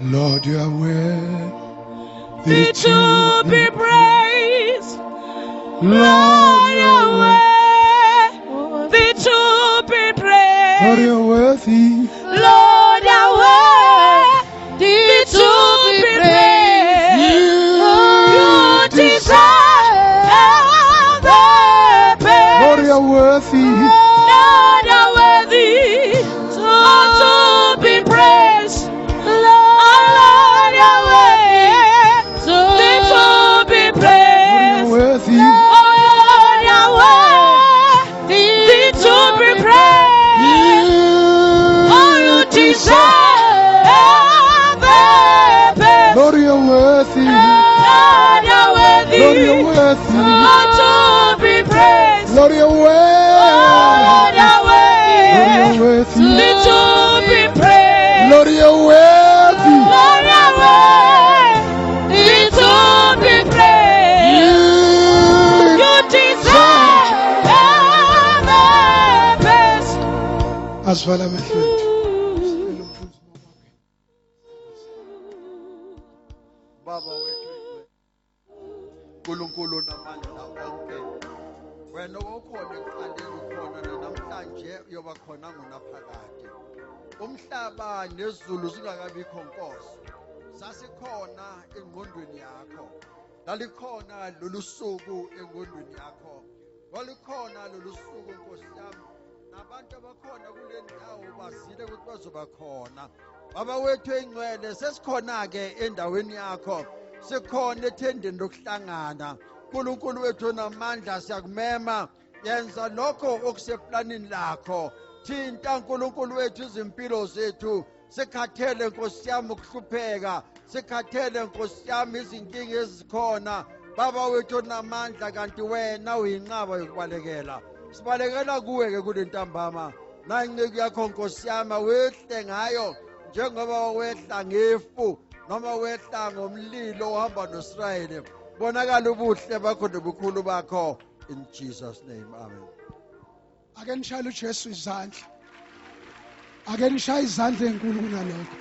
Lord, you are worthy to be praised. Lord, Lord, you are you're worthy to be praised. Lord, you are worthy. Lord, you're worthy to be praised. You deserve the praise. Lord, you are worthy. Lord, you're worthy to be praised. Lord, you're worthy to be Lord, you are praised. worthy. Lord, you're worthy to be praised. Oh, you deserve the best. Lord, you are worthy. Lord, you're worthy Lord, you are worthy. to be praised. Lord, you are Lord, worthy. you're Lord, you are worthy worthy. to be praised. Lord, you are worthy. Lord, you're worthy to be praised. You deserve the best. Asivala amehlo ethu. Baba wethu uNkulunkulu namandla onke, wena okhona ekuqaleni, ukhona namhlanje, uyoba khona ngunaphakade. Umhlaba nezulu zingakabikho, Nkosi, sasikhona engqondweni yakho. Lalikhona lolu suku engqondweni yakho, lwalukhona lolu suku, Nkosi yami. Nabantu abakhona kule ndawo bazile ukuthi bazoba khona. Baba wethu engcwele, sesikhona-ke endaweni yakho, sikhona ethendeni lokuhlangana. Nkulunkulu wethu namandla, siyakumema, yenza lokho okuseplanini lakho. Thinta, Nkulunkulu wethu, izimpilo zethu. Sikhathele, Nkosi yami, ukuhlupheka. Sikhathele, Nkosi yami, izinkinga ezikhona, Baba wethu onamandla, kanti wena uyinqaba yokubalekela. Sibalekela kuwe-ke kule ntambama. Nayinceku yakho, Nkosi yami, wehle ngayo njengoba wehla ngefu noma wehla ngomlilo uhamba noIsrayeli. Bonakala ubuhle bakho nobukhulu bakho. In Jesus' name, amen. Ake nishayele uJesu izandla. Ake nishaye izandla ezinkulu kunalokho.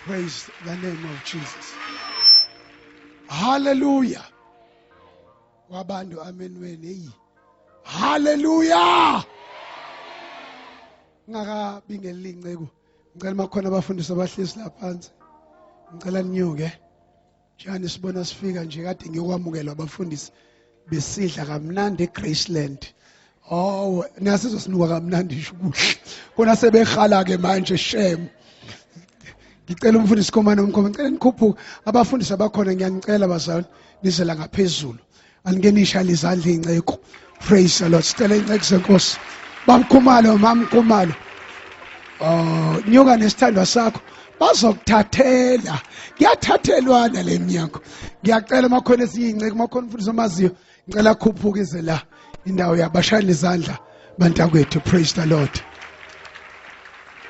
Praise the name of Jesus. Hallelujah. Kwabantu amenweni, hey. Hallelujah. Ngakabingeleli inceku. Ngicela makhona abafundisi abahlezi lapha phansi. Ngicela ninyuke. Njani sibona sifika nje, kade ngiyokwamukelwa abafundisi besidla kamnandi eGraceland. Oh, niyasizwa sinuka kamnandi nje kuhle. Kona sebehala ke manje, shame. Ngicela umfundisi Komane umkhoma, ngicela nikhuphuke. Abafundisi abakhona, ngiyanicela bazalwane, nize la ngaphezulu. Anike nishayele izandla inceku. Praise the Lord. Sicela inceku zenkosi. Bamkhumalo, mamkhumalo. Oh, nyuka nesithandwa sakho. Bazokuthathela. Kuyathathelwana le minyango. Ngiyacela makhona esinye inceku, makhona umfundisi omaziyo, ngicela khuphuke ize la. Indawo yabashayela izandla bantakwethu. Praise the Lord.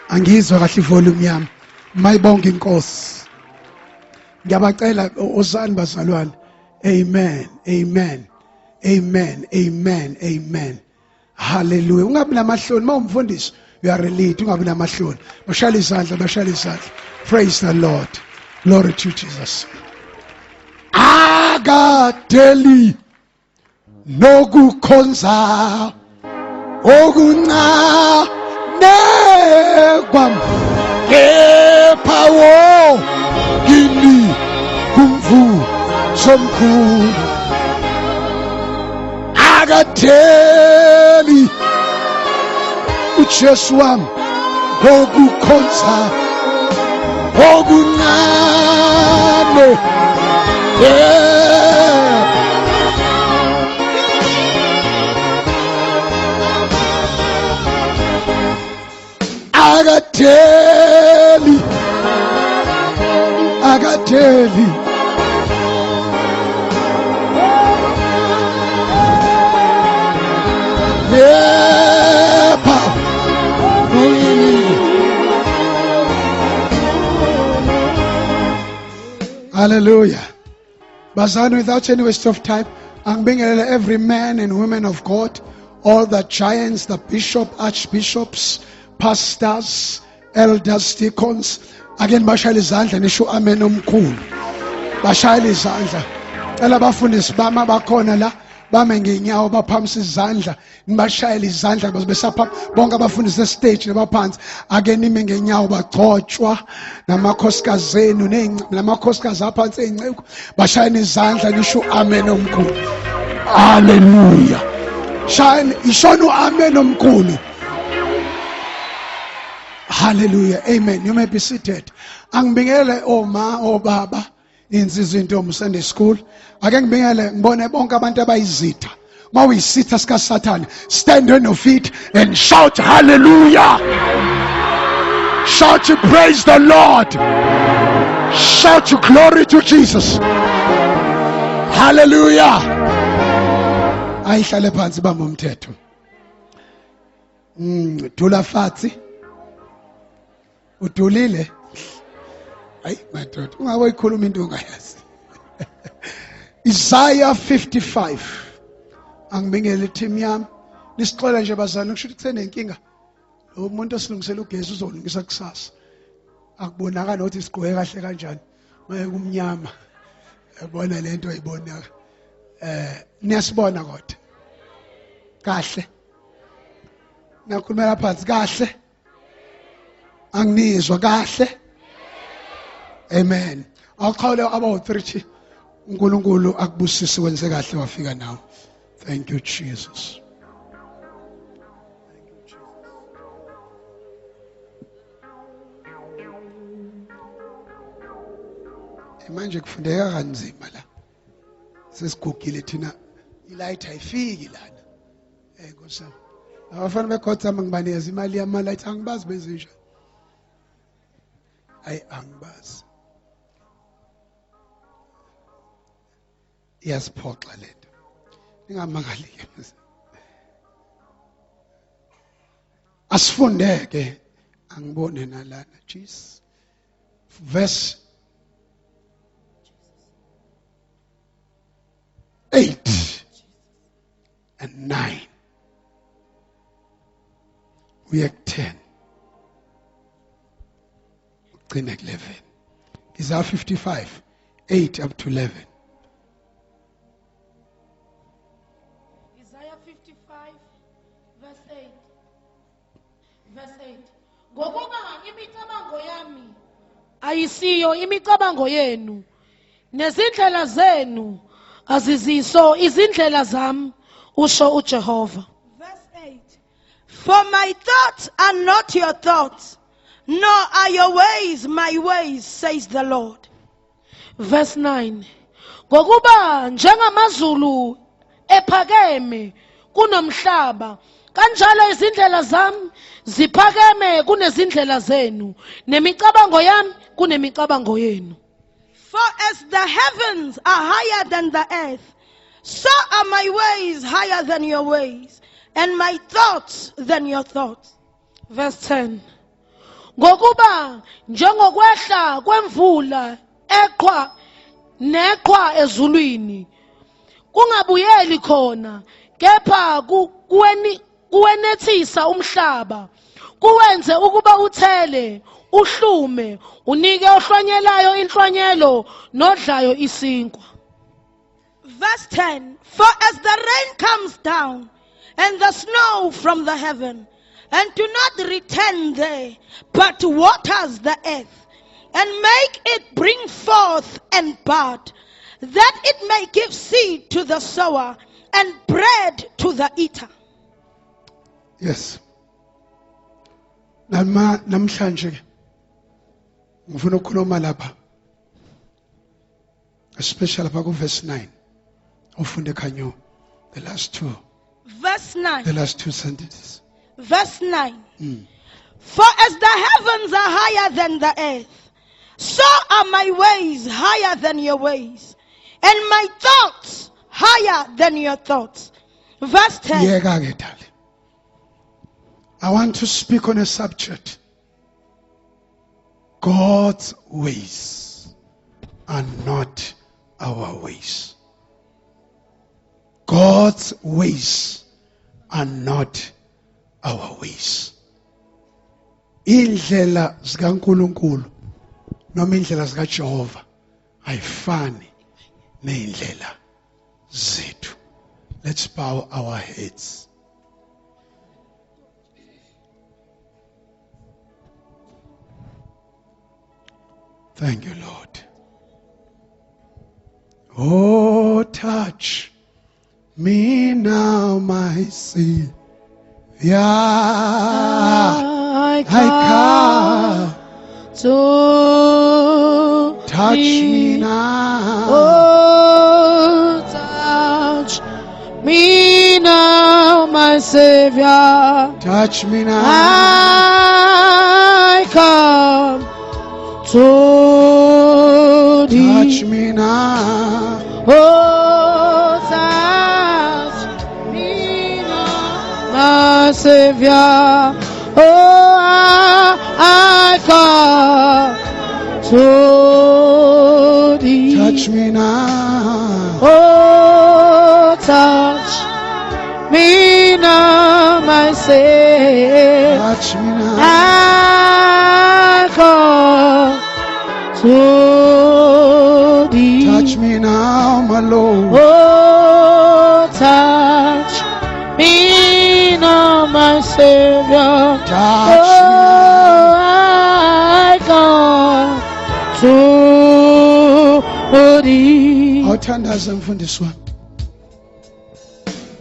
Angizwa kahle ivolume yami. Mayibonke inkosi. Ngiyabacela ozani bazalwane. Amen. Amen. Amen. Amen. Amen. Hallelujah. Ungabi namahloni mawumfundisi. You are a lead, ungabi namahloni. Bashayela izandla, bashayela izandla. Praise the Lord. Glory to Jesus. Akadeli nokukhonza okuncane kwami, kepha wo kini kumvuzo omkhulu. Akadeli uJesu wami ngokukhonza okuncane, yeah. Akadeli, akadeli. Yepha kuyini. Hallelujah. Bazalwane, without any waste of time, angibingelele every man and woman of God, all the giants, the bishop, archbishops, pastors, elders, deacons. Ake nibashayele izandla nisho amen omkhulu. Bashayele izandla. Cela abafundisi bami abakhona la bame ngenyawo baphakamisa izandla nibashayele izandla besapha bonke abafundisi estage nabaphansi ake nime ngenyawo bagcotshwa namakhosikazi enu namakhosikazi aphansi ey'nceku bashayeni izandla nisho amen omkhulu. Haleluya. Shayeni ishona u-amen omkhulu. Hallelujah. Amen. You may be seated. Angibingele oma obaba insizwa intombi Sunday school. Ake ngibingele ngibone bonke abantu abayizitha. Mawuyisitha sika Satan, stand on your feet and shout hallelujah. Shout to praise the Lord. Shout to glory to Jesus. Hallelujah. Ayihlale phansi bamba umthetho. Dula fathi. Udulile. Hayi madoda, ungabe uyikhuluma into ongayazi. Isaiah 55. Angibingele team yami. Nisixola nje bazalwane kusho ukuthi kusenenkinga. Lo muntu osilungisela ugesi uzolungisa kusasa. Akubonakala ukuthi sigqoke kahle kanjani. Maye kumnyama. Yabona lento ayibonaka. Niyasibona kodwa. Kahle. Nakhulumela phansi kahle. Anginizwa kahle. Amen. Awuxhawule abawu 3 uNkulunkulu akubusise wenze kahle wafika nawe. Thank you Jesus. Manje kufundeka kanzima la. Sesigugile thina ilight ayifiki lana. Nkosi yami. Abafana bekhotha ngibanikeza imali yama light angibazi benze njani. Ayi angibazi. Iyasiphoxa lento. Ningamangali ke. Asifundeke angibone nalana Jesus. Verse 8 and 9 uye ku-10 ugcine ku-11. Isaiah 55 8 up to 11. Isaiah 55 verse 8. Verse 8. Ngokuba imicabango yami ayisiyo imicabango yenu, nezindlela zenu aziziso izindlela zami, usho uJehova. Verse 8. For my thoughts are not your thoughts, nor are your ways my ways, says the Lord. Verse 9. Ngokuba njengamazulu ephakeme kunomhlaba, kanjalo izindlela zami ziphakeme kunezindlela zenu, nemicabango yami kunemicabango yenu. For as the heavens are higher than the earth, so are my ways higher than your ways, and my thoughts than your thoughts. Verse 10. Ngokuba njengokwehla kwemvula eqhwa neqhwa ezulwini kungabuyeli khona, kepha kuwenethisa umhlaba, kuwenze ukuba uthele, uhlume, unike ohlwanyelayo inhlwanyelo nodlayo isinkwa. Verse 10. For as the rain comes down and the snow from the heaven, and do not return there, but waters the earth, and make it bring forth and bud, that it may give seed to the sower and bread to the eater. Yes. Nama namhlanje ngifuna ukukhuluma lapha. Especially lapha ku verse 9. Ufunde khanyo the last two. Verse 9. The last two sentences. Verse 9. For as the heavens are higher than the earth, so are my ways higher than your ways, and my thoughts higher than your thoughts. Verse 10. Yeka ke dali. I want to speak on a subject. God's ways are not our ways. God's ways are not our ways. Indlela zikaNkuluNkulu Noma indlela zikaJehova ayifani nezindlela zethu. Let's bow our heads. Thank you, Lord. Oh, touch me now, my Savior. I I come. to Touch me thee. now. Oh, touch me now, my Savior. Touch me now. I come to thee. Touch me now. Oh, touch me now, my Savior. Oh, I come to thee. Touch me now. Oh, touch me now, my Savior. Touch me now. I come to thee. Touch me now, my Lord. Oh, touch me now, my Savior. Touch me Oh, I come to thee. now. Awuthandaze mfundisi wami.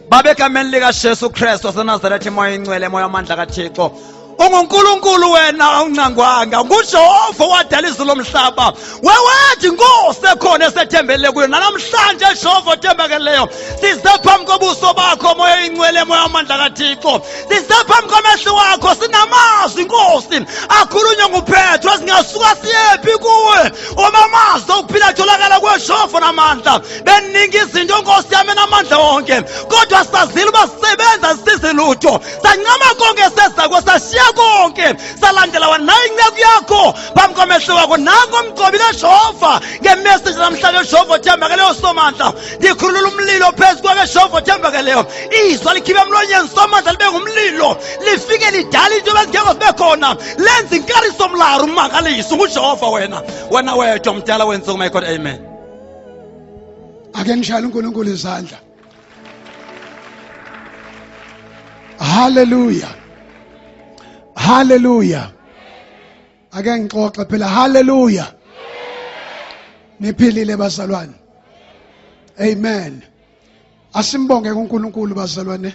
Baba, egameni likaJesu Kristu waseNazaretha, moya ingcwele, moya amandla kaThixo, unguNkulunkulu wena, awuncangwanga, nguJehova owadala izulu lomhlaba. Wewethi Nkosi ekhona esethembele kuyo nanamhlanje, Jehova othembakeleyo, size phambi kobuso bakho, moya ingcwele, moya amandla kaThixo, size phambi kwamehlo wakho sinamazwi, Nkosi, akhulunywe nguPetro, singasuka siyephi kuwe uma amazwi okuphila atholakala kuwe, Jehova namandla. Beningi izinto, Nkosi yami, namandla wonke, kodwa sazile uba sisebenza sisize lutho, sancama konke sezako, sashiya konke, salandela wena. Nayo inceku yakho phambi kwamehlo wakho, nanko umgcobi kaJehova ngemessage namhlanje, Jehova othembakeleyo Somandla. Ndikhulula umlilo phezu kwakhe, Jehova othembakeleyo, izwi likhiphe emlonyeni, Somandla, libe ngumlilo, lifike lidala into bezingekho zibe khona, lenza inkariso mlaro ummangaliso. NguJehova wena, wena wedwa mdala wentsuku, my God, amen. Ake nishayele uNkulunkulu izandla. Hallelujah. Hallelujah. Ake ngixoxe phela, hallelujah. Niphilile bazalwane? Amen. Asimbonge kuNkulunkulu bazalwane.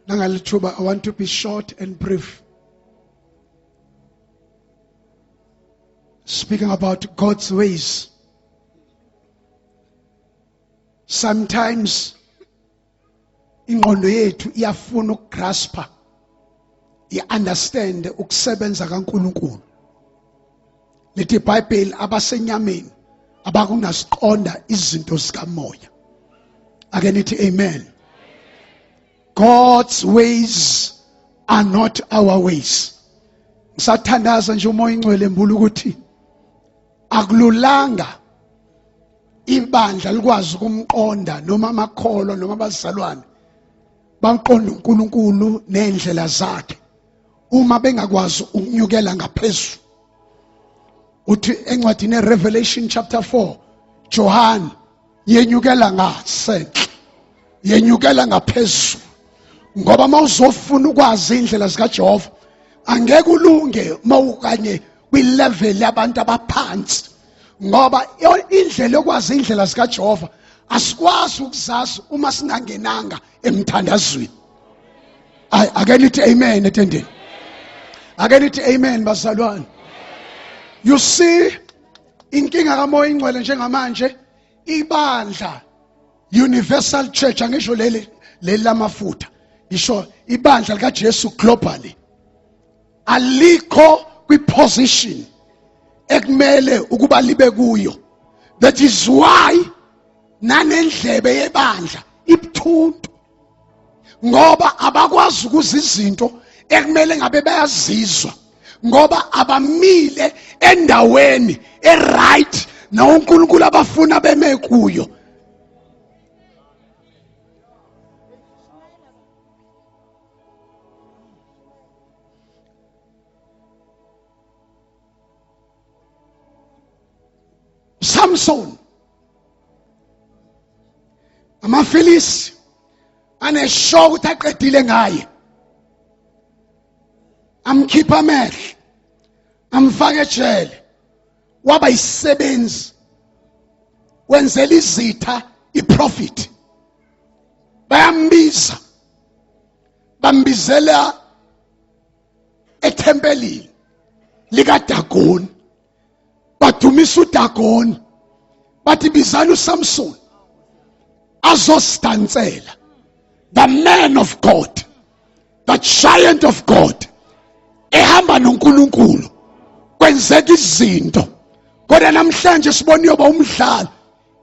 Nangalithuba, I want to be short and brief. Speaking about God's ways. Sometimes ingqondo yethu iyafuna ukugraspa, i-understand ukusebenza kaNkulunkulu. Lithi iBhayibheli abasenyameni abakunasiqonda izinto zikamoya. Ake nithi amen. God's ways are not our ways. Ngisathandaza nje, uMoya Ingcwele embula ukuthi akululanga ibandla likwazi ukumqonda, noma amakholwa noma abazalwane baqonda uNkulunkulu nendlela zakhe, uma bengakwazi ukunyukela ngaphezulu. Uthi encwadini eRevelation chapter 4, Johan, yenyukela ngasenhle, yenyukela ngaphezulu, ngoba mawuzofuna ukwazi indlela zikaJehova angeke ulunge mawukanye kwilevel yabantu abaphansi, ngoba indlela yokwazi indlela zikaJehova asikwazi ukuzazi uma singangenanga emthandazweni. Ay, ake nithi amen etendeni, ake nithi amen bazalwane. You see, inkinga kaMoya Ingcwele njengamanje, ibandla, Universal Church, angisho leli leli lamafutha, ngisho ibandla likaJesu globally, alikho kwiposition ekumele ukuba libe kuyo. That is why nanendlebe yebandla ibuthuntu, ngoba abakwazi ukuza izinto ekumele ngabe bayazizwa, ngoba abamile endaweni eright noNkulunkulu abafuna beme kuyo. Samson amaFilisti aneshow ukuthi aqedile ngaye amkhipha amehlo amfaka ejele waba isisebenzi wenzela izitha iprofit bayambiza bambizela ethempelini likaDagoni badumisa uDagoni bathi bizani uSamson azosidansela the man of God the giant of God ehamba noNkulunkulu kwenzeka izinto kodwa namhlanje sibona uyoba umdlalo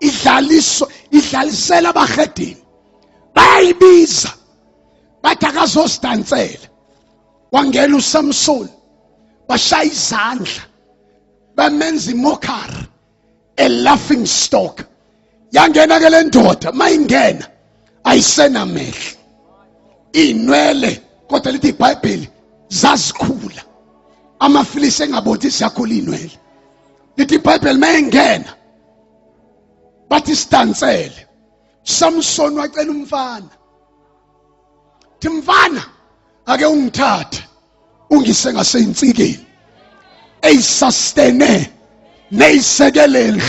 idlaliso idlalisela abahedeni bayayibiza bathi akazosidansela wangena uSamson bashaya izandla bamenza imokara a laughing stock yangena ke le ndoda mayingena ayisenamehlo inwele kodwa lithi iBhayibheli zazikhula amaFilisi engaboni siyakhula inwele lithi iBhayibheli mayingena bathi sidansele Samson wacela umfana thi mfana ake ungithathe ungise ngaseyinsikeni eyisustene neyisekelele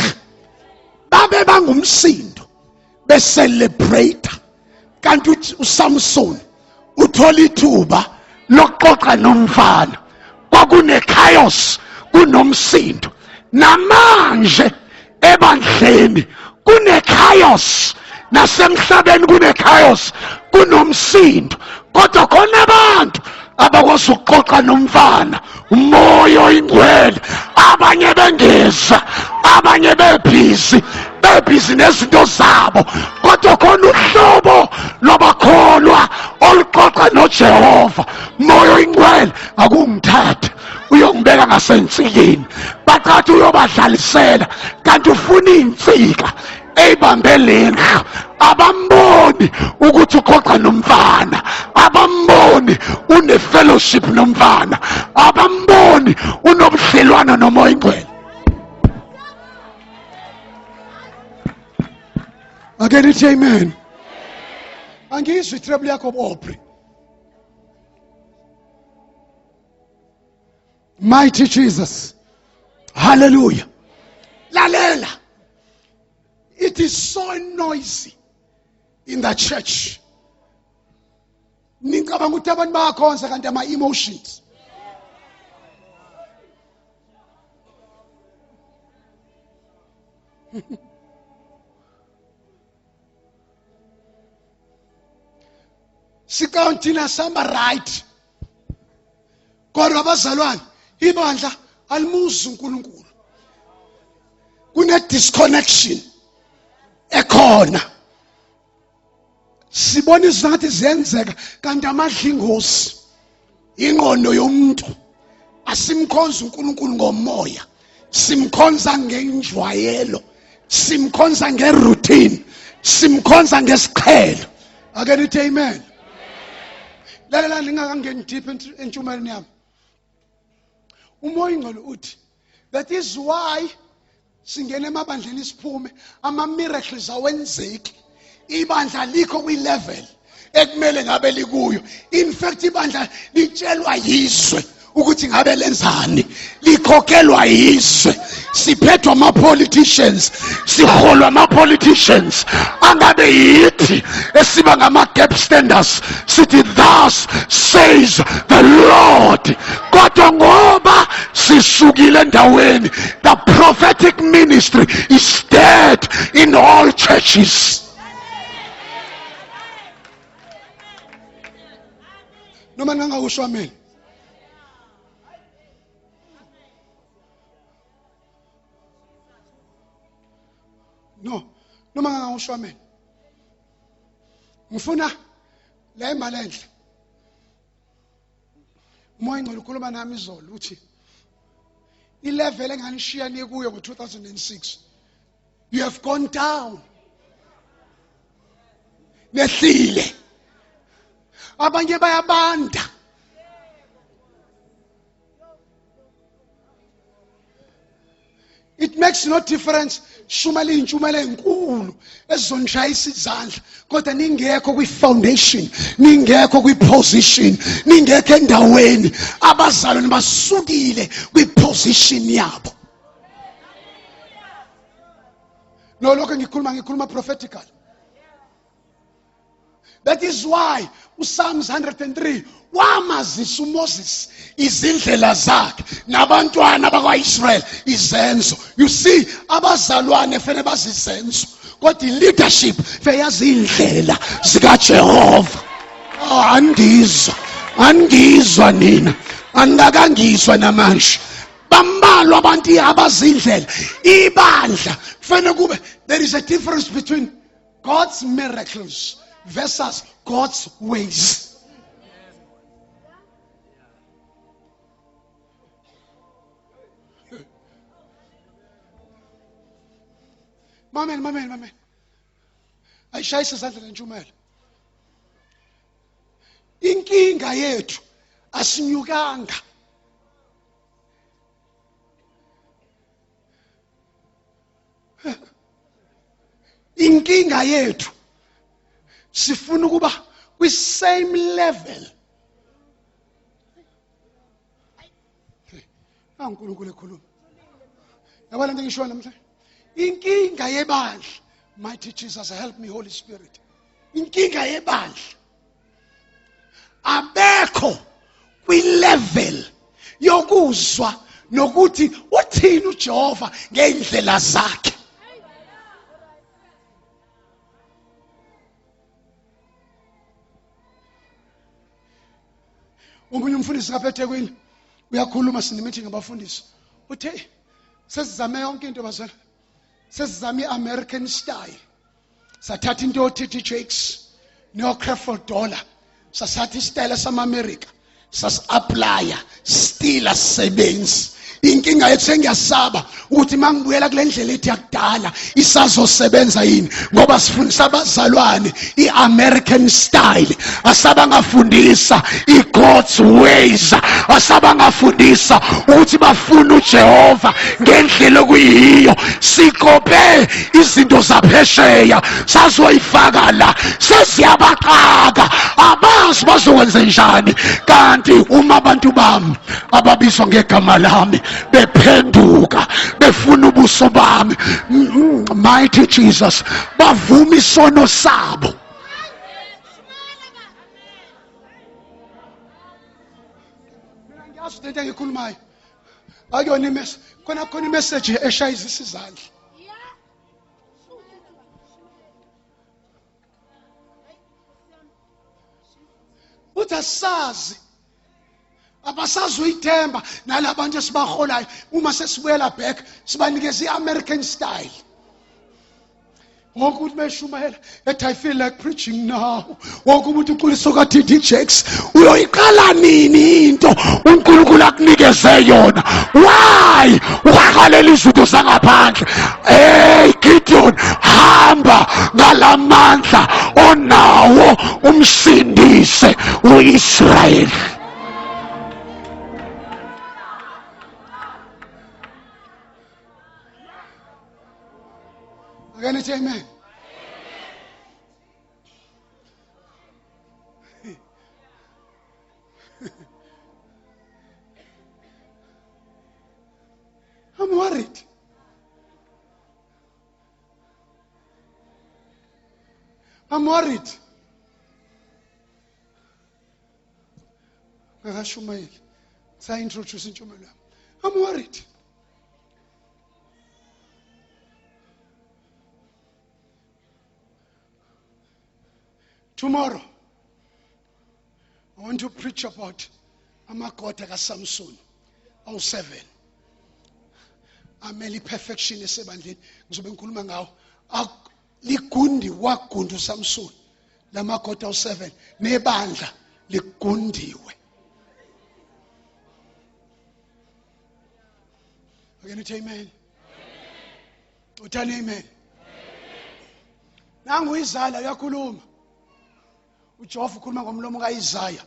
babe bangumsindo becelebrate kanti uSamson uthola ithuba lokuxoxa nomfana kwakune chaos kunomsindo namanje ebandleni kune chaos nasemhlabeni kune chaos kunomsindo kodwa khona abantu abakwazi ukuxoxa nomfana umoya oyingcwele abanye bengeza abanye bebhizi bebhizi nezinto zabo kodwa khona uhlobo lwabakholwa oluxoxa noJehova moya oyingcwele akungithathe uyongibeka ngasensikeni bacathi uyobadlalisela kanti ufuna insika eyibambe lendlu abamboni ukuthi uxoxa nomfana abamboni une-fellowship nomfana abamboni unobudlelwano nomoya ingcwele ake nithi amen angizwe itreble yakho Aubrey Mighty Jesus. Hallelujah. Lalela. It is so noisy in the church. Nicabanga ukuthi abantu bayakhonza kanti ama emotions. Sicabanga thina sihamba right. Kodwa abazalwane ibandla alimuzi uNkulunkulu. Kune disconnection ekhona. Sibona izinto ziyenzeka kanti amadlingozi ingqondo yomuntu asimkhonza uNkulunkulu ngomoya simkhonza ngenjwayelo simkhonza ngeroutine simkhonza ngesiqhelo ake nithi amen lalela ngingakangeni deep entshumayelweni yami umoya ingcwele uthi that is why singena emabandleni siphume ama miracles awenzeki ibandla likho kwi level ekumele ngabe likuyo in fact ibandla litshelwa yizwe ukuthi ngabe lenzani likhokhelwa yizwe siphethwa ama-politicians siholwa ama-politicians angabe yithi esiba ngama-gap standers sithi thus says the lord kodwa ngoba sisukile endaweni the prophetic ministry is dead in all churches noma ngingakusho amen no noma ngingakusho amen ngifuna la imali enhle umoya ingcwele ukhuluma nami izolo uthi ilevel enganishiya nikuyo ngo-2006 you have gone down nehlile abanye bayabanda it makes no difference Shumela iy'ntshumela ey'nkulu ezizonishayisa izandla kodwa ningekho kwi-foundation, ningekho kwi-position, ningekho endaweni. Abazalwane basukile kwi-position yabo. No, lokho ngikhuluma prophetically. That is why uPsalms 103 wamazisa uMoses izindlela zakhe nabantwana bakwaIsrael izenzo. You see, abazalwane fanele bazizenzo, kodwa i-leadership feyazi indlela zikaJehova. Oh, andizwa, andizwa nina, andikakangizwa namanje. Bambalwa abantu abazindlela. Ibandla kufanele kube, there is a difference between God's miracles versus God's ways. Mamen, mamen, mamen. Ayishayise izandla lentshumayelo. Inkinga yethu asinyukanga. Inkinga yethu sifuna ukuba kwi same level. uNkulunkulu ekhuluma. Yabona lento ngisho namhlanje. Inkinga yebandla, mighty Jesus help me Holy Spirit. Inkinga yebandla abekho kwi-level yokuzwa nokuthi uthini uJehova ngeindlela zakhe. Omunye umfundisi ngapha eThekwini uyakhuluma, sine-meeting abafundisi, uthe sesizame yonke into bazalwane, sesizame i-American style, sathatha into yoTT Jakes neyoCreford Dollar, sasatha isitayela sama-America, sasi-aplaya, still asisebenzi. Inkinga yethu sengiyasaba ukuthi uma ngibuyela kule ndlela ethi yakudala isazosebenza yini, ngoba sifundisa abazalwane i-American style, asabangafundisa i-God's ways, asabangafundisa ukuthi bafune uJehova ngendlela okuyiyo. Sikope izinto zaphesheya sazoyifaka la, sesiyabaxaka, abazi bazokwenze njani. Kanti uma abantu bami ababizwa ngegama lami bephenduka befuna ubuso bami, mighty Jesus, bavuma isono sabo. Mina ngiyazi into engikhulumayo akuyona imessage, khona khona imessage eshayizisa izandla. Uthi asazi, abasazi uyithemba nalabantu esibaholayo. Uma sesibuyela back sibanikeza i-American style. Wonke umuntu meshumayela ethi I feel like preaching now, wonke umuntu uquliso ka-TD Jakes. Uyoyiqala nini into uNkulunkulu akunikeze yona? Why uhalela izinto zangaphandle? Hey Gideon, hamba ngalamandla onawo umsindise uIsrayeli. Ake nithi amen. I'm worried. I'm worried. Ngakashumayeli. Sa introduce intshumayelo yami. I'm worried. Tomorrow, I want to preach about amagoda kaSamson awu-7 amele i-perfection esebandleni. Ngizobe ngikhuluma ngawo. Ligundi wagunda uSamson, lamagoda awu-7 nebandla ligundiwe. Ake nithi amen. Uthani amen. Nangu Isaya uyakhuluma. uJehova ukhuluma ngomlomo kaIsaya.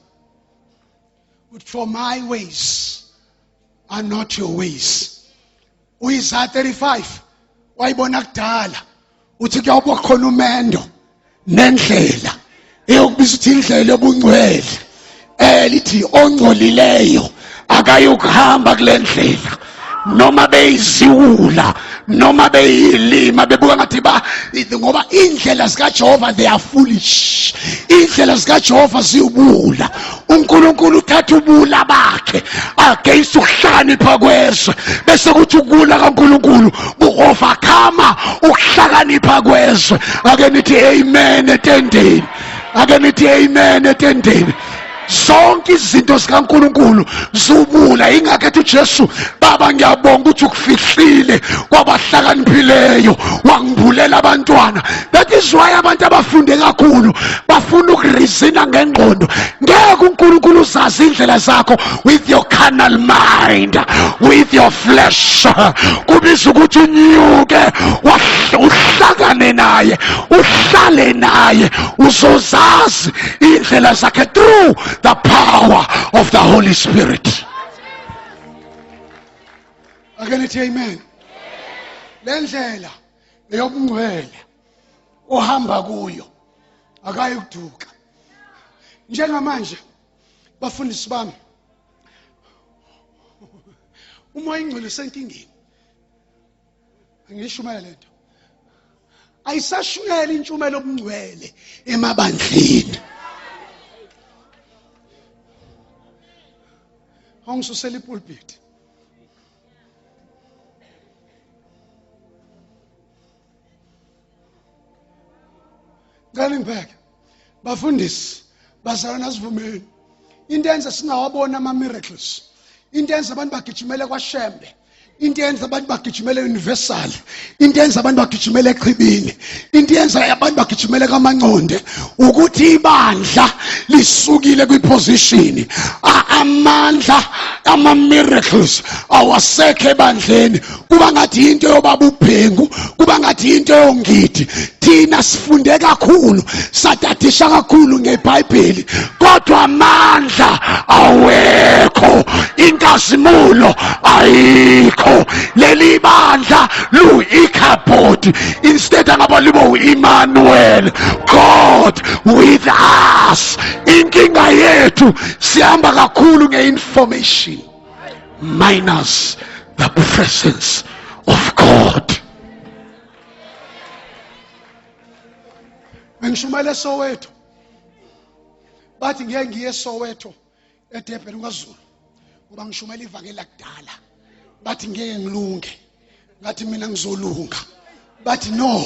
Uthi for my ways are not your ways. UIsaya 35 Wayibona kudala uthi kuyawuba khona umendo nendlela eyokubiza ukuthi indlela yobungcwele elithi ongcolileyo akayukuhamba kule ndlela noma beyiziwula noma beyilima bebuka ngathi ba ngoba indlela zikaJehova they are foolish indlela zikaJehova ziwubula uNkulunkulu uthatha ubula bakhe against ukuhlakanipha kwezwe bese kuthi ukula kaNkulunkulu ku-overcome ukuhlakanipha kwezwe ake nithi amen etendeni ake nithi amen etendeni zonke izinto zikaNkuluNkulu zubula ingakho ethi uJesu baba ngiyabonga ukuthi ukufihlile kwabahlakaniphileyo wangibulela abantwana that is why abantu abafunde kakhulu bafuna ukurizina ngengqondo ngeke uNkulunkulu uzazi indlela zakho with your carnal mind with your flesh kubiza ukuthi unyuke uhlangane naye uhlale naye uzozazi indlela zakhe through the power of the Holy Spirit. Ake nithi amen. Le ndlela eyobungcwele ohamba kuyo akayi kuduka. Njengamanje bafundisi bami umoya ingcwele usenkingeni. Angishumele lento. Ayisashumele intshumelo obungcwele emabandleni. Awungisusela ipulpit. Ngicela ngibheke. Bafundisi, bazalwane asivumeni. Into enza singawabona ama miracles. Into enza abantu bagijimele kwaShembe. Into yenza abantu bagijimele universal. Into yenza abantu bagijimele echibini. Into yenza abantu bagijimele kaManconde ukuthi ibandla lisukile kwiposition. Amandla ama miracles awasekho ebandleni. Kuba ngathi into yobaba ubhengu, kuba ngathi into yongidi. Thina sifunde kakhulu, satadisha kakhulu ngeBhayibheli, kodwa amandla awekho, inkazimulo ayikho. Leli bandla lu-Ichabod instead angaba libo u-Emmanuel, God with us. Inkinga yethu sihamba kakhulu nge-information minus the presence of God. Bengishumayela eSoweto. Bathi ngeke ngiye eSoweto eDurban kwaZulu ngoba ngishumayela ivangeli lakudala. Bathi ngeke ngilunge. Ngathi mina ngizolunga. Bathi no,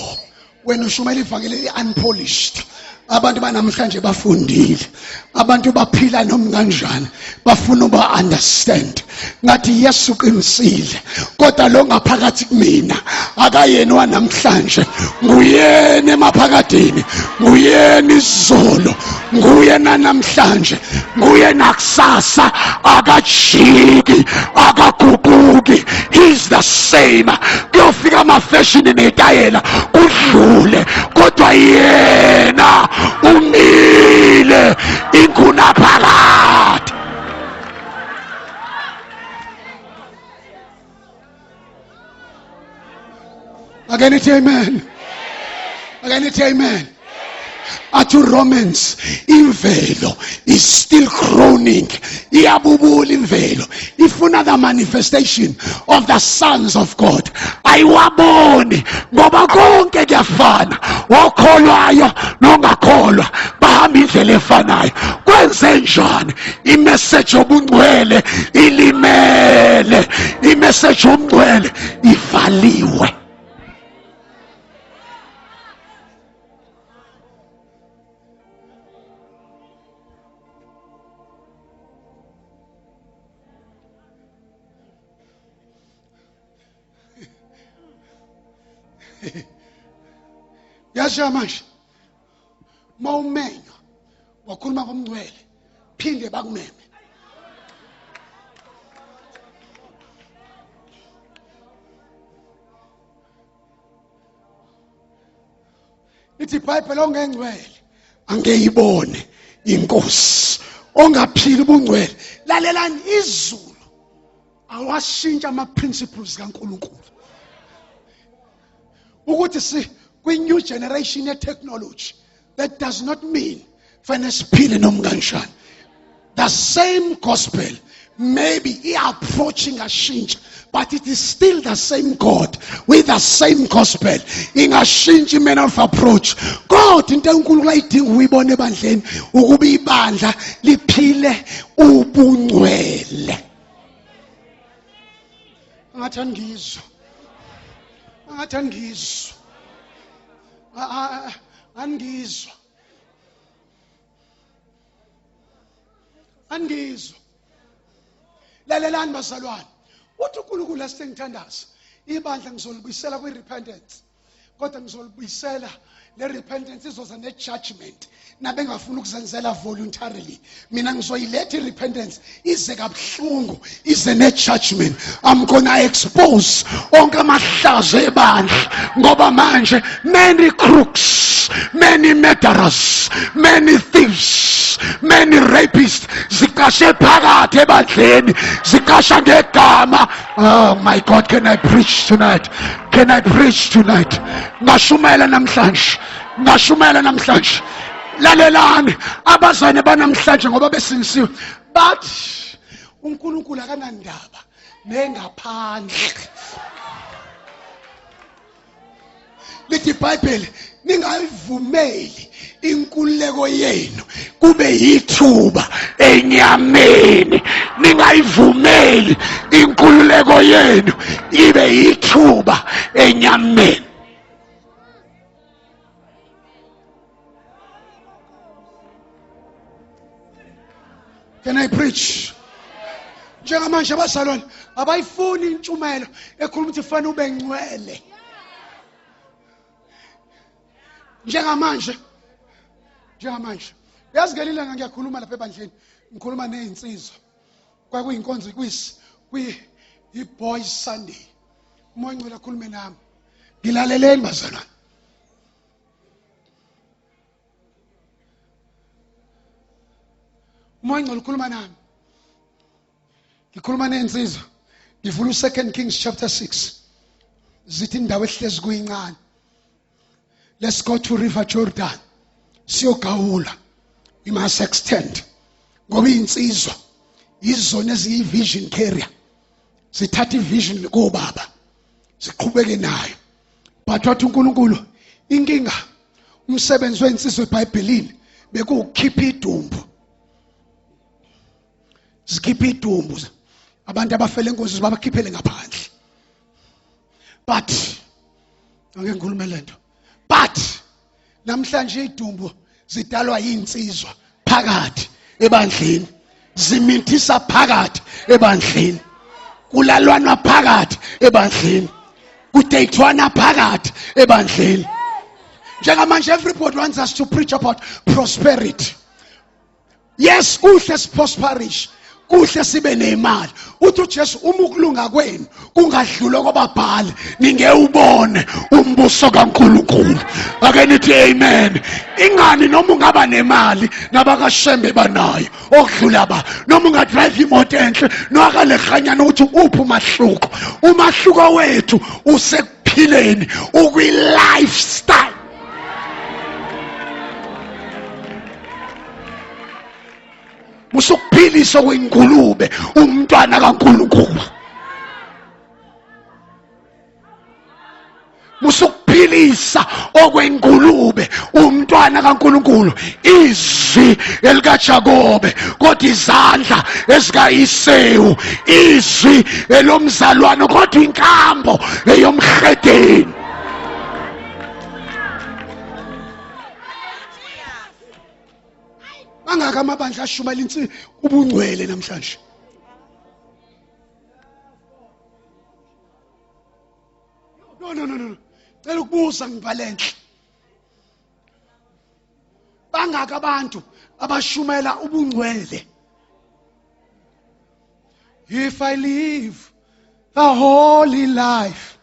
wena ushumayela ivangeli eli-unpolished. Abantu banamhlanje bafundile, abantu baphila noma kanjani, bafuna uba understand. Ngathi Yesu uqinisile, kodwa lo ngaphakathi kumina akayena wanamhlanje, nguyena emaphakadeni, nguyena izolo, nguyena namhlanje, nguye nakusasa, akajiki, akaguquki. He's the same. Kuyofika amafeshini netayela kudlule, kodwa yena umile ingunaphakade. Ake nithi amen. Ake nithi amen. Athi Romans imvelo is still groaning. Iyabubula imvelo. Ifuna the manifestation of the sons of God. Ayiwaboni ngoba konke kuyafana. Okholwayo nongakholwa bahamba indlela efanayo. Kwenze njani? Imessage yobungcwele ilimele. Imessage yobungcwele ivaliwe. Yasha manje mawumenywa wakhuluma ngomngcwele phinde bakumeme Ithi iBhayibheli ongengcwele angeyibone inkosi ongaphili ubungcwele. Lalelani izulu awashintsha ama principles kaNkuluNkulu. Ukuthi si kwi new generation ye technology, that does not mean fanele siphile noma kanjani. The same gospel, maybe i-approach ingashintsha, but it is still the same God with the same gospel. Ingashintsha i-manner of approach, kodwa into enkulu ayidinga ukuyibona ebandleni ukuba ibandla liphile ubungcwele. Angathi angizwa, angathi angizwa, angizwa, angizwa. Lalelani bazalwane, uthi uNkulunkulu asengithandaza ibandla ngizolibuyisela kwi-repentance, kodwa ngizolibuyisela le repentance izoza ne-judgment nabengafuni ukuzenzela voluntarily. Mina ngizoyiletha i-repentance ize kabuhlungu, ize ne-judgment. I'm gonna expose onke amahlazo ebandla, ngoba manje many crooks, many murderers, many thieves, many rapists ziqashe phakathi ebandleni, ziqasha ngegama. Oh my God, can I preach tonight? Can I preach tonight? Ngashumayela namhlanje, ngashumayela namhlanje. Lalelani abazane banamhlanje, ngoba besindisiwe bathi uNkulunkulu akanandaba nengaphandle. Lithi iBhayibheli, ningayivumeli inkululeko yenu kube yithuba enyameni. Ningayivumeli inkululeko yenu ibe yithuba enyameni. Can I preach? Njengamanje abazalwane abayifuni intshumayelo ekhuluma ukuthi fanele ube ngcwele. Njengamanje, njengamanje, yazi ngelinye ilanga ngiyakhuluma lapha ebandleni, ngikhuluma nezinsizwa, kwakuyinkonzo kwi i-Boys Sunday. Umoya Ongcwele akhulume nami. Ngilaleleni bazalwane. Umoya Ongcwele ukhuluma nami, ngikhuluma nezinsizwa, ngivula u-2 Kings chapter 6, zithi indawo ehlezi kuyincane, let's go to River Jordan siyogawula. We must extend, ngoba izinsizwa yizona eziyi-vision carrier, zithatha i-vision kobaba ziqhubeke nayo. But wathi uNkulunkulu, inkinga umsebenzi wensizwa eBhayibhelini bekuwukukhipha idumbu, zikhipha idumbu, abantu abafele engozi babakhiphele ngaphandle. But angeke ngikhulume lento, but namhlanje idumbu zidalwa yinsizwa phakathi ebandleni, ziminthisa phakathi ebandleni, kulalwanwa phakathi ebandleni, kudeyithwana phakathi ebandleni. Njengamanje everybody wants us to preach about prosperity. Yes, kuhle siprosperish, kuhle sibe nemali. Uthi uJesu, uma ukulunga kwenu kungadlula kwababhali, ningewubone umbuso kaNkulunkulu. Ake nithi amen. Ingani noma ungaba nemali, nabakashembe banayo okudlula ba, noma ungadrive imoto enhle nowakalehanyana, ukuthi uphi umahluko? Umahluko wethu usekuphileni, ukwi lifestyle. Usukuphilisa kwengulube umntwana kaNkulunkulu, musukuphilisa okwengulube umntwana kaNkulunkulu. Izwi elikaJakobe kodwa izandla ezikaIsewu, izwi elomzalwane kodwa inkambo eyomhedeni. Mangaka amabandla ashumayela insi ubungcwele namhlanje? No, no, no, no, cela ukubuza, ngivalenhle, bangaka abantu abashumela ubungcwele? If I live the holy life,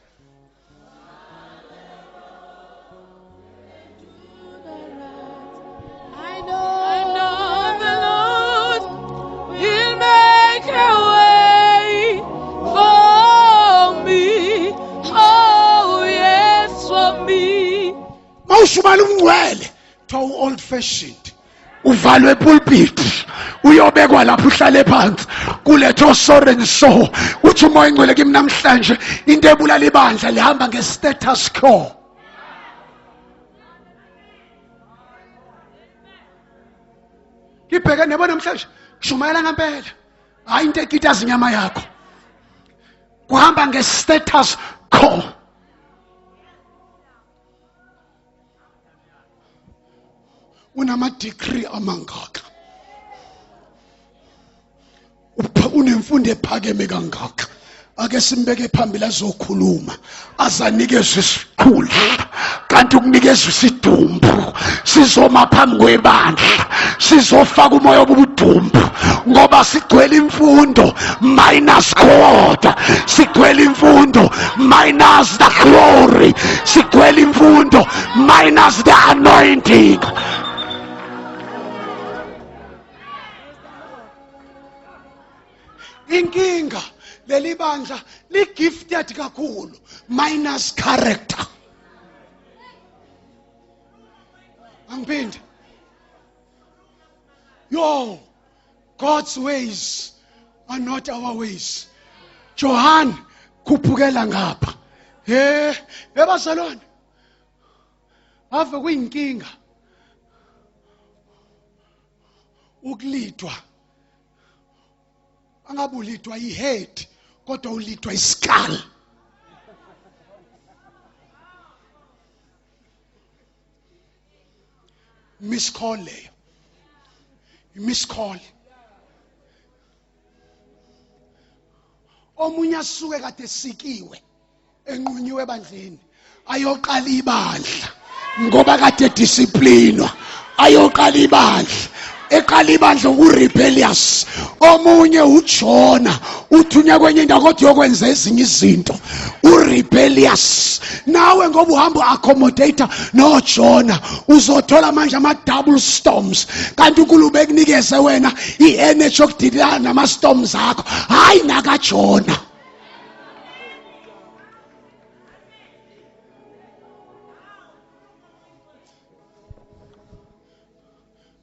I know the Lord will make a way for me. Oh, yes, for me. Mawushumala umngcwele kuthiwa u-old fashioned, uvalwe epulpit, uyobekwa lapho uhlale phansi kuletho soren. So uthi umoya ingcwele kimi namhlanje, into ebulala ibandla lihamba nge-status quo. Ngibheke nebo namhlanje, shumayela ngempela, hayi into ekitaza inyama yakho, kuhamba nge-status quo. Unama-degree amangaka, unemfundo ephakeme kangaka, ake simbeke phambili azokhuluma, azanikezwe isikhundla, kanti ukunikezwa isidumbu sizoma phambi kwebandla, sizofaka umoya obubudumbu, ngoba sigcwele imfundo minus God, sigcwele imfundo minus the glory, sigcwele imfundo minus the anointing. Inkinga leli bandla li-gifted kakhulu minus character. Angiphinde, yo, God's ways are not our ways. Johan, khuphukela ngapha. He, ebazalwane, ave kuyinkinga ukulidwa, angabe ulidwa i-head kodwa ulidwa isikali. Miss call leyo, miss call. Omunye asuke kade sikiwe, enqunyiwe ebandleni, ayoqala ibandla ngoba kade disciplinwa, ayoqala ibandla, eqala ibandla urebellious. Omunye uJona uthunywa kwenye indawo kodwa uyokwenza ezinye izinto, urebellious. Nawe ngoba uhamba uaccommodate noJona, uzothola manje ama double storms, kanti uNkulunkulu bekunikeze wena i-energy yokudilana nama storms akho, hayi nakaJona.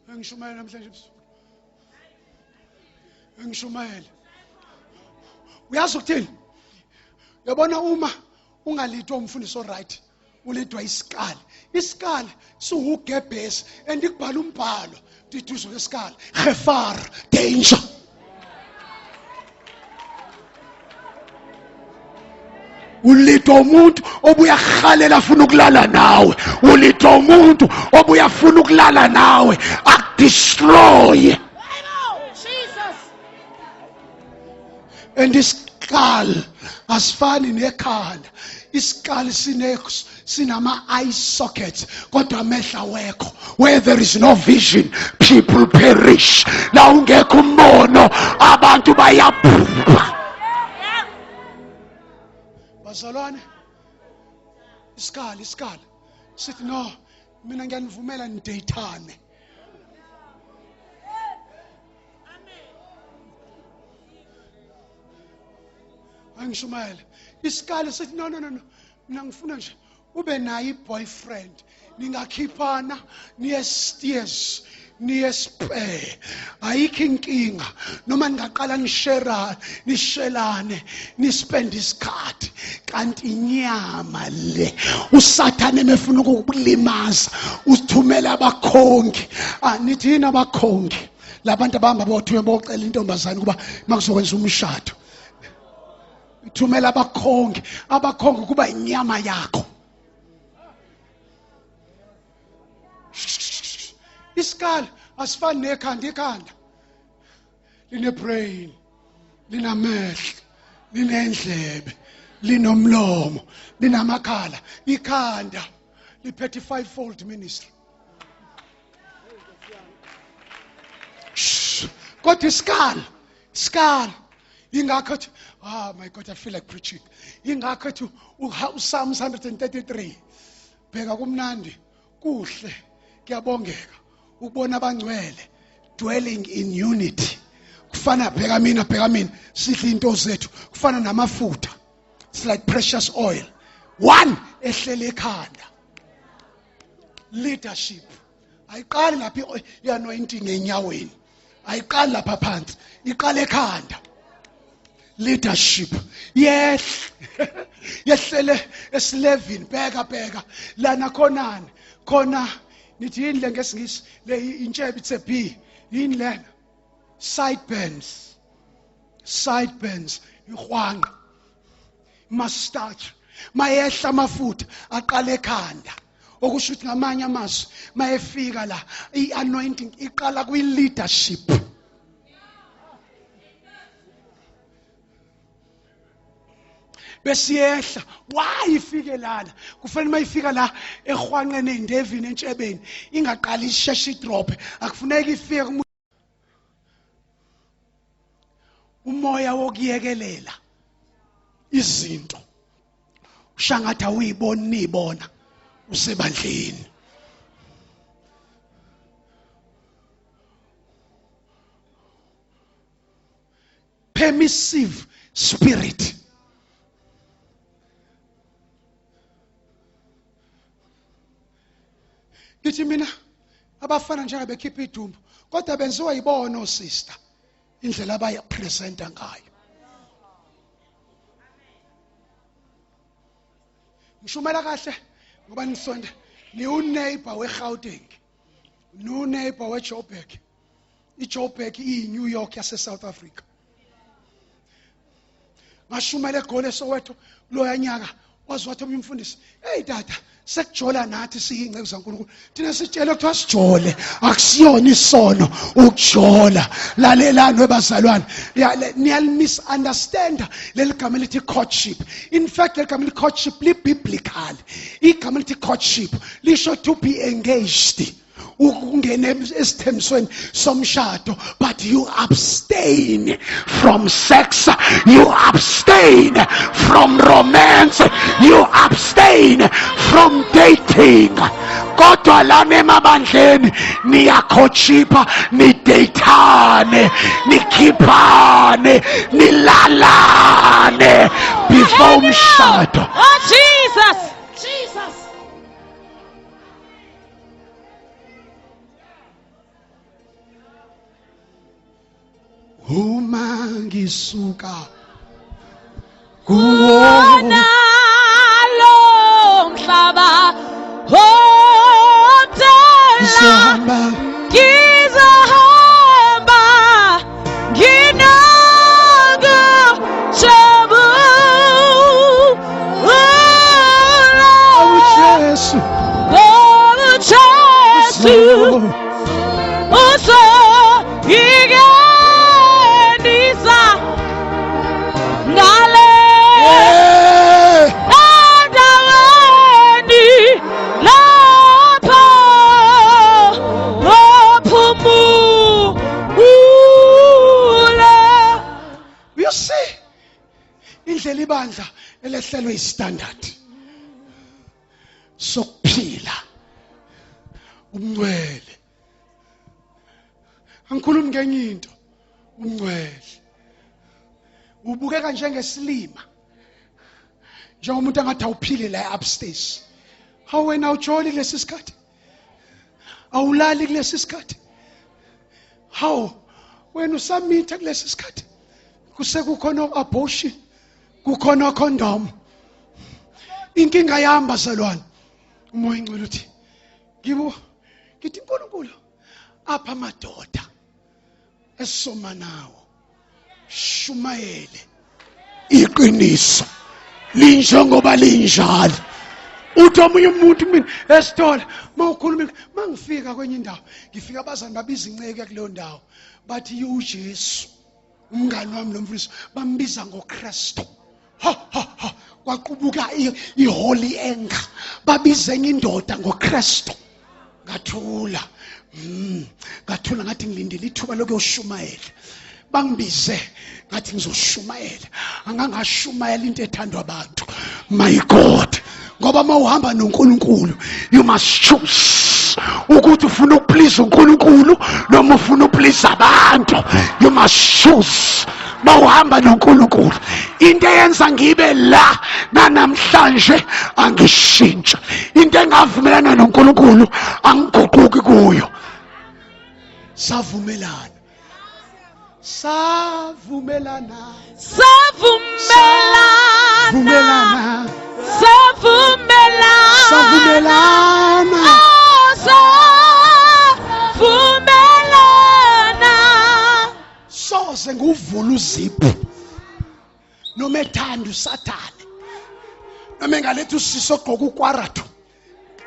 Engishumayela namhlanje ebusuku, engishumayela, uyazi ukuthini? Uyabona, uma ungalidwa umfundisi oright, ulidwa isikali. Isikali siwugebhesi, and ikubhala umbhalo diduzo lesikali, gevaar, danger. Ulidwa umuntu obuya kuhalela afuna ukulala nawe, ulidwa umuntu obuya afuna ukulala nawe akudestroy. And isikali asifani nekhanda, isikali sine sinama eye sockets kodwa amehlo awekho. Where there is no vision, people perish. La ungekho umbono, abantu bayabhubha, bazalwane. Isikali sithi no, mina ngiyanivumela nideyithane. Angishumayele, isikali sithi no, no, no, no, mina ngifuna nje ube nayo i-boyfriend, ningakhiphana, niye steers, niye spare, ayikho inkinga, noma ningaqala nisherane, nishelane, nispend isikhathi, kanti inyama le. Usathane mefuna ukukulimaza uthumela abakhongi. Ah, nithi yini abakhongi? Labantu abahamba bothunywa bocela intombazane kuba makuzokwenza umshado, ithumela abakhongi. Abakhongi kuba inyama yakho. Isikali asifani nekhanda. Ikhanda line-brain, linamehlo, linendlebe, linomlomo, linamakhala. Ikhanda liphethe i-fivefold ministry. Shh. Kodwa isikali, isikali ingakho ethi, ah, my God, I feel like preaching. Ingakho ethi uPsalms 133, bheka, kumnandi, kuhle, kuyabongeka ukubona abangcwele dwelling in unity. Kufana, bheka mina, bheka mina, sidle into zethu, kufana namafutha, it's like precious oil, one ehlele ekhanda. Leadership ayiqali lapha i-anointing enyaweni, ayiqali lapha phansi, iqala ekhanda. Leadership yehle yehlele esilevini. Bheka bheka lana khonani khona, nithi yini le ngesingisi le intshebe? It's a B. Yini lena? Sideburns, sideburns, ihwanqa, mustache. Mayehla amafutha aqala ekhanda, okusho ukuthi ngamanye amazwi mayefika la i-anointing iqala kwi-leadership. Besiyehla why ifike lana? Kufanele mayifika la ehwanqeni, ey'ndevini, entshebeni, ingaqali isheshe idrophe. Akufuneki ifike umoya wokuyekelela izinto ushangathi awuyiboni niyibona usebandleni. Permissive spirit. Ngithi mina abafana njengabekhipha idumbu, kodwa benziwa yibona osister, indlela abayipresenta ngayo. Ngishumela kahle ngoba nisonde niwuneighbor weGauteng, niwuneighbor weJoburg. IJoburg iyi-New York yase-South Africa. Ngashumela eGoli, eSoweto kuloya nyaka. Waze wathi omunye umfundisi, "Hey tata, sekujola nathi siyingceku zaNkulunkulu. Thina sitshele kuthiwa sijole, akusiyona isono ukujola." Lalelani webazalwane, niyalimisunderstanda leli gama elithi courtship. In fact, leli gama elithi courtship li-biblical. Igama elithi courtship lisho to be engaged, ukungena esithembisweni somshado, but you abstain from sex, you abstain from romance, you abstain from dating. Kodwa lana emabandleni niyakhotshipha, nideyithane, nikhiphane, nilalane before umshado. Oh Jesus! Jesus! Uma ngisuka kuwona lo mhlaba omdala, ngizohamba nginokujabula. Jesu. Oh Jesu uzongingenisa ngale endaweni lapho ophumula. You see indlela ibandla elehlelwe istandard sokuphila umncwele. Angikhulumi ngenye into, umncwele ubukeka njengesilima, njengomuntu angathi awuphile la upstairs. Hawu wena, awujoli kulesi sikhathi, awulali kulesi sikhathi. Hawu wena, usamitha kulesi sikhathi, kusekukhona abortion, kukhona condom. Inkinga yami bazalwane, umoya ingcwele uthi ngibo ngithi uNkulunkulu apha amadoda esoma nawo, shumayele iqiniso linjengoba linjalo. Uthi omunye umuntu mina esitolo, mawukhuluma, mangifika kwenye indawo, ngifika abazali babiza inceke kuleyo ndawo, bathi uJesu umngani wami lo mfundisi bambiza ngoKristu. Ha ha ha, kwaqubuka iholy anger, babiza enye indoda ngoKristu. Ngathula, ngathula, ngathi ngilindele ithuba lokuyoshumayela. Bangibize, ngathi ngizoshumayela. Angangashumayela into ethandwa abantu, my God, ngoba uma uhamba noNkulunkulu you must choose ukuthi ufuna ukuplease uNkulunkulu noma ufuna ukuplease abantu. You must choose. Bawuhamba noNkulunkulu. Into eyenza ngibe la nanamhlanje angishintsha. Into engavumelana noNkulunkulu angiguquki kuyo. Savumelana. Savumelana. Savumelana. Vumelana. Savumelana. Savumelana. Oh, savumelana. Soze nguvula uziphu. Noma ethanda uSathane. Noma engaletha usisi ogqoka ukwarathu.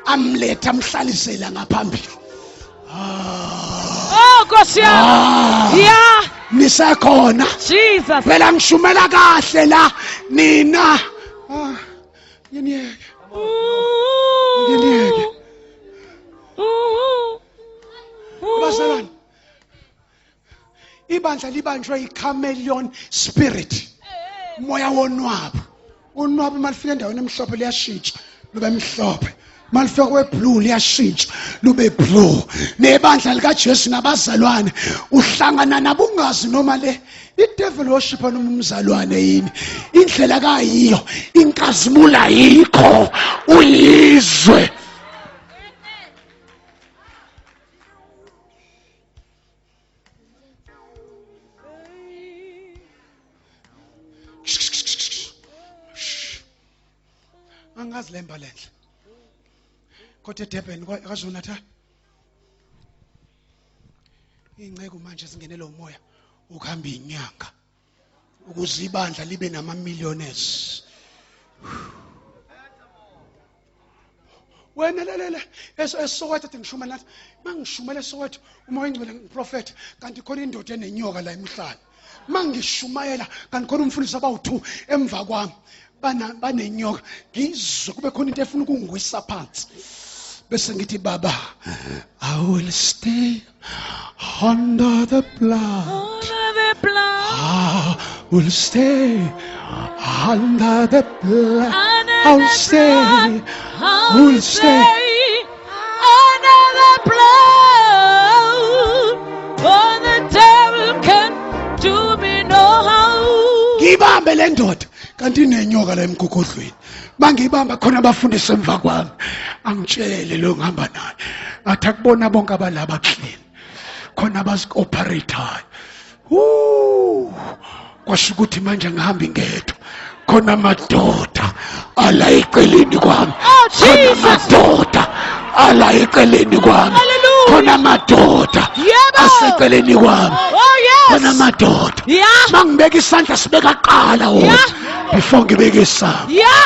Amlethe amhlalisela ngaphambili. Oh, Nkosi yami. Ah. Yeah. Nisekhona. Jesus. Phela ngishumela kahle la nina. Ah, nginiyeke. Nginiyeke. Bazalwane. Ibandla libanjwe i-chameleon spirit. Moya wonwabu. Unwabu malifika endaweni emhlophe liyashintsha lube mhlophe. Malifika kweblue liyashintsha lube blue. Nebandla likaJesu nabazalwane uhlangana nabo ungazi noma le i-devil worship noma umzalwane yini. Indlela kayiyo inkazimula yikho uyizwe. Angazi lemba lenhle. Kodwa eDurban kwaZulu Natal. Ingceku manje zingenele umoya ukuhamba inyanga ukuze ibandla libe nama millionaires. Wena lalela eSoweto ethi ngishumela nathi mangishumela eSoweto uma oyingcwele ngiprofet kanti khona indoda enenyoka la emhlane mangishumayela kanti khona umfundisi abawu2 emva kwami bana banenyoka ngizwe kube khona into efuna ukungwisa phansi bese ngithi baba I will stay under the blood. Under the blood. I will stay under the blood. Under I'll the stay. blood. I Will will stay. stay under the blood. For the devil can do me no harm. Ngibambe le ndoda kanti inenyoka la emgogodlweni. Mangibamba khona abafundisi emva kwami. Angitshele lo ngihamba naye. Athi akubona bonke abalaba clean. Khona abazikoperatayo. Woo! Kwasho ukuthi manje ngihambi ngedwa. Khona amadoda ala eceleni kwami. Oh, Khona Jesus. amadoda ala eceleni kwami. Hallelujah. Khona amadoda Yebo. aseceleni kwami. Oh, yes. Khona amadoda. Yeah. Mangibeka isandla sibeka kuqala wona Yeah. before ngibeke isandla. Yeah.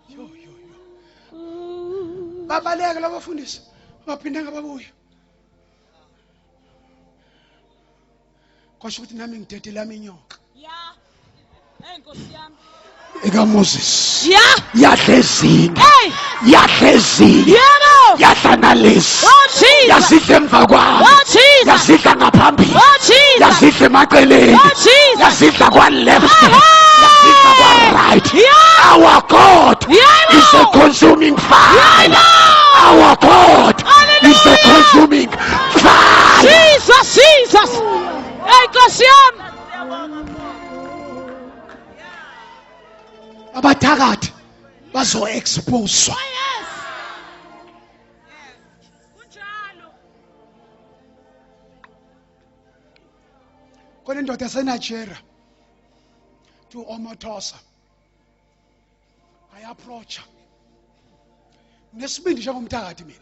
Yo yo yo. Babaleka labafundisi. Baphinde ngababuya. Kwasho ukuthi nami ngidedela inyoka. Yeah. Hey Nkosi yami. ekaMoses. Yeah. Yadla ezinye. Hey. Yadla ezinye. Yebo. Yadla nalezi. Oh Jesus. Yazidla emva kwami. Oh Jesus. Yazidla ngaphambili. Oh Jesus. Yazidla emaceleni. Oh Jesus. Yazidla kwa left. Aha. Yazidla kwa right. Yeah. Our God Yebo. is a consuming fire. Yebo. Our God is a Hallelujah. consuming fire. Jesus, Jesus. Hey Nkosi yami. Abathakathi bazo expose. Yes. Kunjalo. Khona indoda yaseNigeria to Omotosa. I approach. Nesibindi njengomthakathi mina.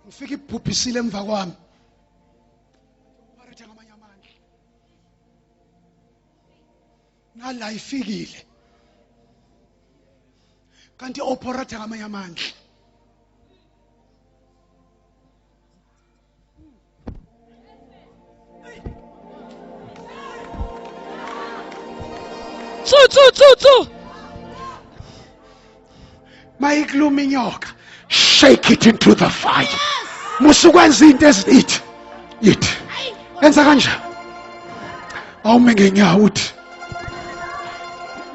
Ngifika ibhubhisile emva kwami. Barethe ngamanye amandla. Nala ifikile. Kanti operate ngamanye amandla. Tsu tsu tsu tsu. Mayikuluma inyoka. Shake it into the fire. Musukwenza into ezithi. Ithi. Enza kanje. Awume ngenyawo uthi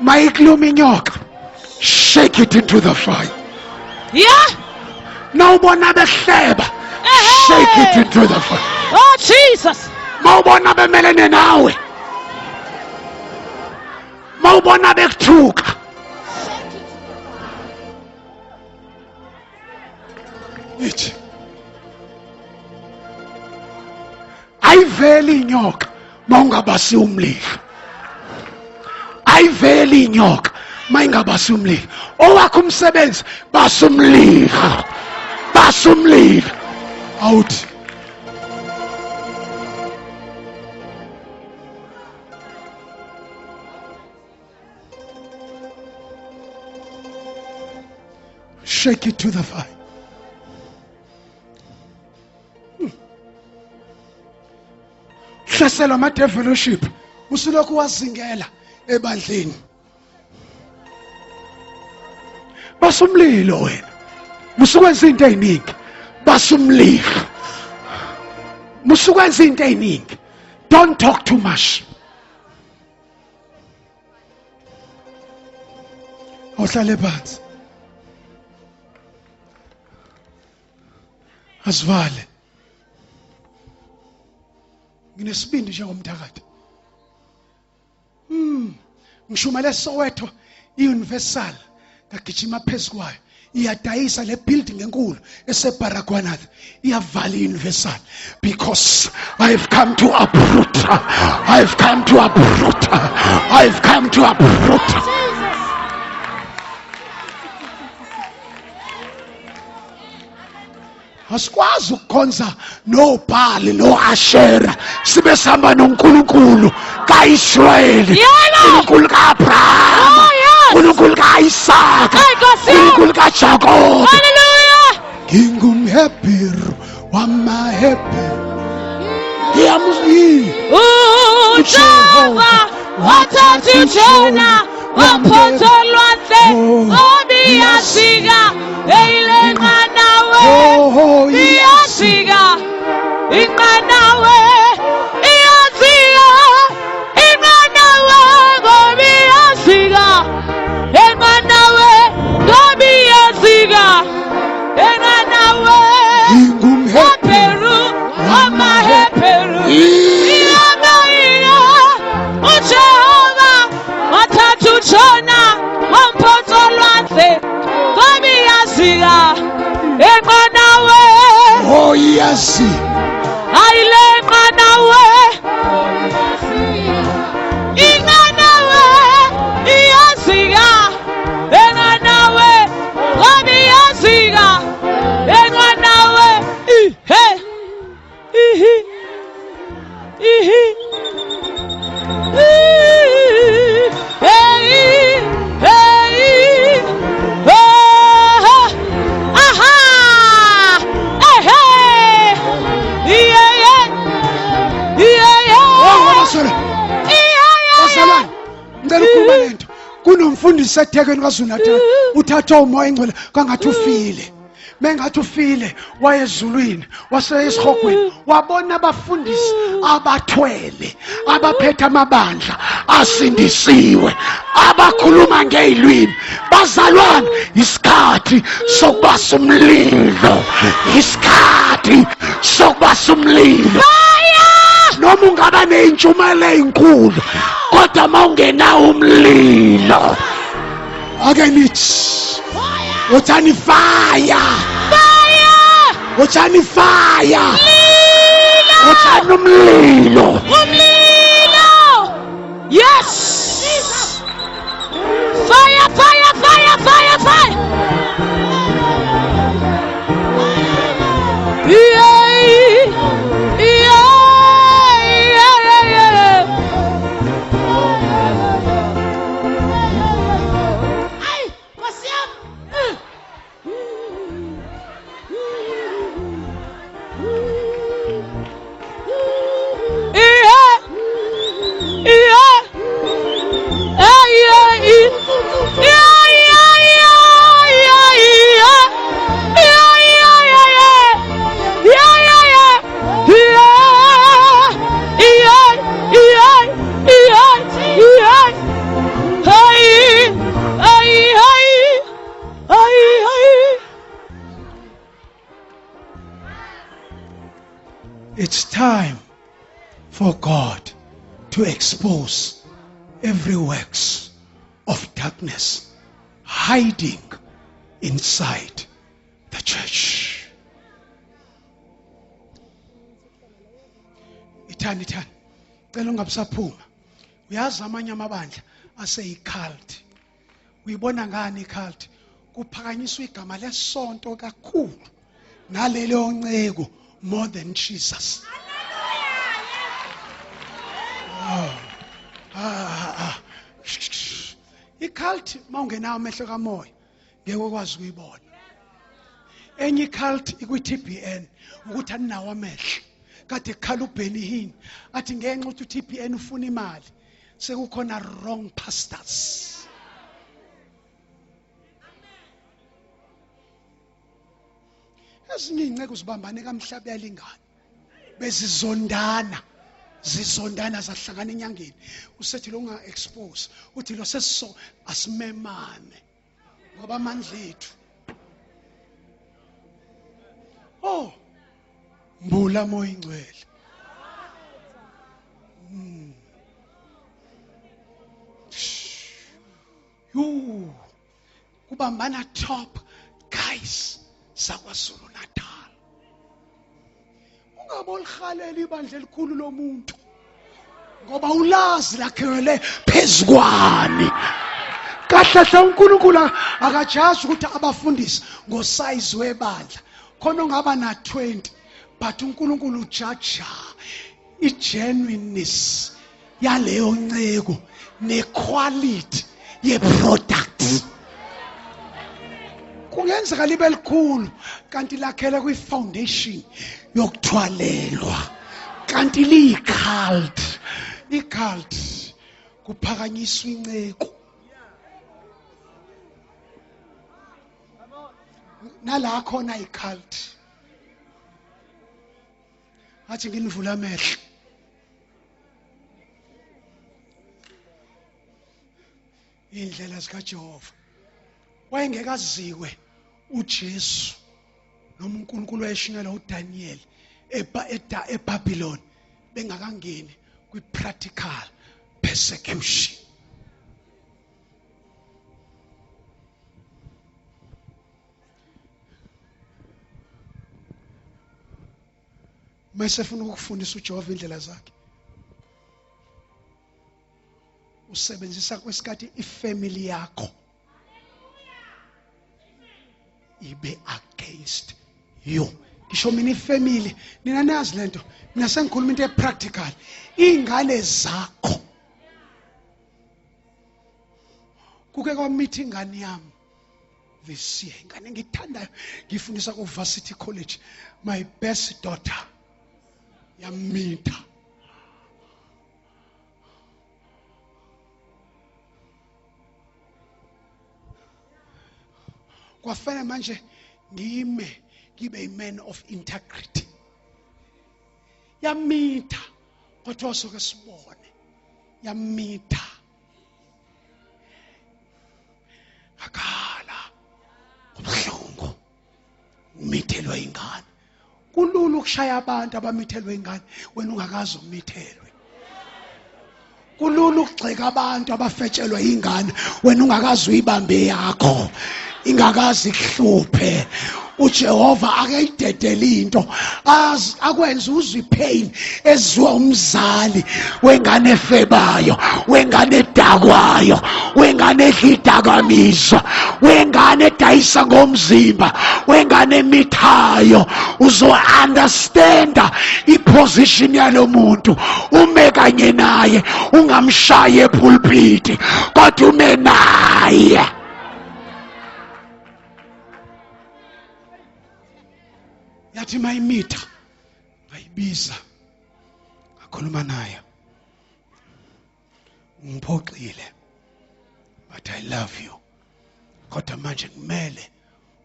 mayikuluma inyoka, shake it into the fire. Yeah. Nawubona behleba, shake it into the fire. Oh Jesus. Mawubona bemelene nawe, mawubona bekuthuka, ithi ayiveli inyoka mawungabasi umlilo, ayiveli inyoka mayingabasi umlilo. Owakho umsebenzi, basa umlilo, basa umlilo. Awuthi shake it to the fire. Hlaselwa ama-developship, usulokhu wazingela ebandleni, basumlilo wena, musukwenza into eziningi, basumlilo, musukwenza into eziningi. Don't talk too much. Awuhlale phansi, asivale. Nginesibindi njengomthakathi. Ngishumele Soweto, iUniversal, ngagijima phezukwayo, iyadayisa le building enkulu eseBaragwanath, iyavala iUniversal, because I've come to uproot, I've come to uproot, I've come to uproot. Asikwazi ukukhonza noBhali noAshera sibe sihamba noNkulunkulu kaIsrayeli, uNkulunkulu kaAbraham, uNkulunkulu kaIsaka, uNkulunkulu kaJakobe. Hallelujah. NgingumHebheru wamaHebheru, ngiyamuzwile. uJehova wathatha uJona waphonsa olwandle, ngoba iyazika eyile nqanawe, iyazika inqanawe, iyazika inqanawe, ngoba iyazika enqanawe, ngoba iyazika enqanawe. NgingumHebheru wamaHebheru. Iyamayila uJehova wathatha uJona wamphonsa olwandle, ngoba iyazika enqanawe. Oh yes. Ayile nqanawe, inqanawe iyazika enqanawe, ngoba iyazika enqanawe. Ihe ihi ihi hey hey, oh, aha, ehe, yeah yeah yeah yeah. Oh bazalwane, bazalwane, ngicela ukukhuluma lento. Kunomfundisi eThekwini KwaZulu Natal, uthathwa umoya engcwele kwangathi ufile. Mengathi ufile, wayezulwini, wasesihogweni, wabona abafundisi abathwele, abaphethe amabandla asindisiwe, abakhuluma ngezilwimi. Bazalwane, isikhathi sokubasa umlilo, isikhathi sokubasa umlilo. Noma ungaba ney'ntshumayelo ey'nkulu, kodwa uma ungenawo umlilo, ake nithi uthani fire, Fire! Uthani fire, uthani umlilo. Umlilo! Yes! Fire, fire, fire, fire, fire! Yeah, yeah, yeah, yeah, yeah. Ay, Nkosi yami. Ihe, ihe. It's time for God to expose every works of darkness hiding inside the church. Ithani ithani. Cela ungabusaphuma. Uyazi amanye amabandla aseyicult. Uyibona ngani icult? Kuphakanyiswa igama lesonto kakhulu nalelo nceku more than Jesus. Oh. Ah, ah. Icult mawungenawo amehlo kamoya ngeke ukwazi ukuyibona. Enye icult ikwi-TBN ukuthi aninawo amehlo. Kade kukhala uBenny Hinn athi ngenxa ukuthi uTBN ufuna imali sekukhona wrong pastors. Ezinye iy'nceku zibambane kamhlaba yalingana bezizondana zizondana zahlangana enyangeni usethi lo unga-expose uthi lo sesiso asimemane ngoba amandla ethu oh mbula moya ingcwele. Yuu kubambana top guys zakwaZulu Natal. Ungabolihalela ibandla elikhulu lomuntu ngoba ulazi lakhele phezukwani. Kahle hle uNkulunkulu akajazi ukuthi abafundisi ngosize webandla khona ongaba na 20 but uNkulunkulu ujaja igenuineness yaleyo nceku nequality yeproduct. Kungenzeka libe likhulu kanti lakhele kwi-foundation yokuthwalelwa kanti liyi-cult. I-cult kuphakanyiswa inceku nala khona i-cult. Athi nginivula amehlo. Indlela zikaJehova wayengekaziwe uJesu noma uNkulunkulu wayeshunyelwa uDaniel eBabylon bengakangeni kwi-practical persecution. Mayesefuna ukufundisa uJehova indlela zakhe usebenzisa kwesikhathi ifamily yakho ibe against you. Ngisho mina ifamily, nina nazi lento, mina sengikhuluma into epractical. Ingane zakho kuke kwamithi ingane yami this year, ingane engiyithandayo ngiyifundisa ku Varsity College, my best daughter yamitha. Kwafanele manje ngime ngibe a man of integrity. Yamitha kodwa soke sibone yamitha. Akhala ubuhlungu umithelwe ingane. Kulula ukushaya abantu abamithelwe ingane wena ungakaze umithelwe. Kulula ukugxeka abantu abafetshelwa ingane wena ungakaze uyibambe yakho ingakaze ikuhluphe. uJehova akayidedele into akwenze uzwe ipain ezwa umzali wengane efebayo, wengane edakwayo, wengane edla idakamizwa, wengane edayisa ngomzimba, wengane emithayo. Uzo understanda iposition yalomuntu, ume kanye naye, ungamshayi epulpit kodwa ume naye. Yathi mayimitha ngayibiza ngakhuluma naye, ngiphoxile but I love you, kodwa manje kumele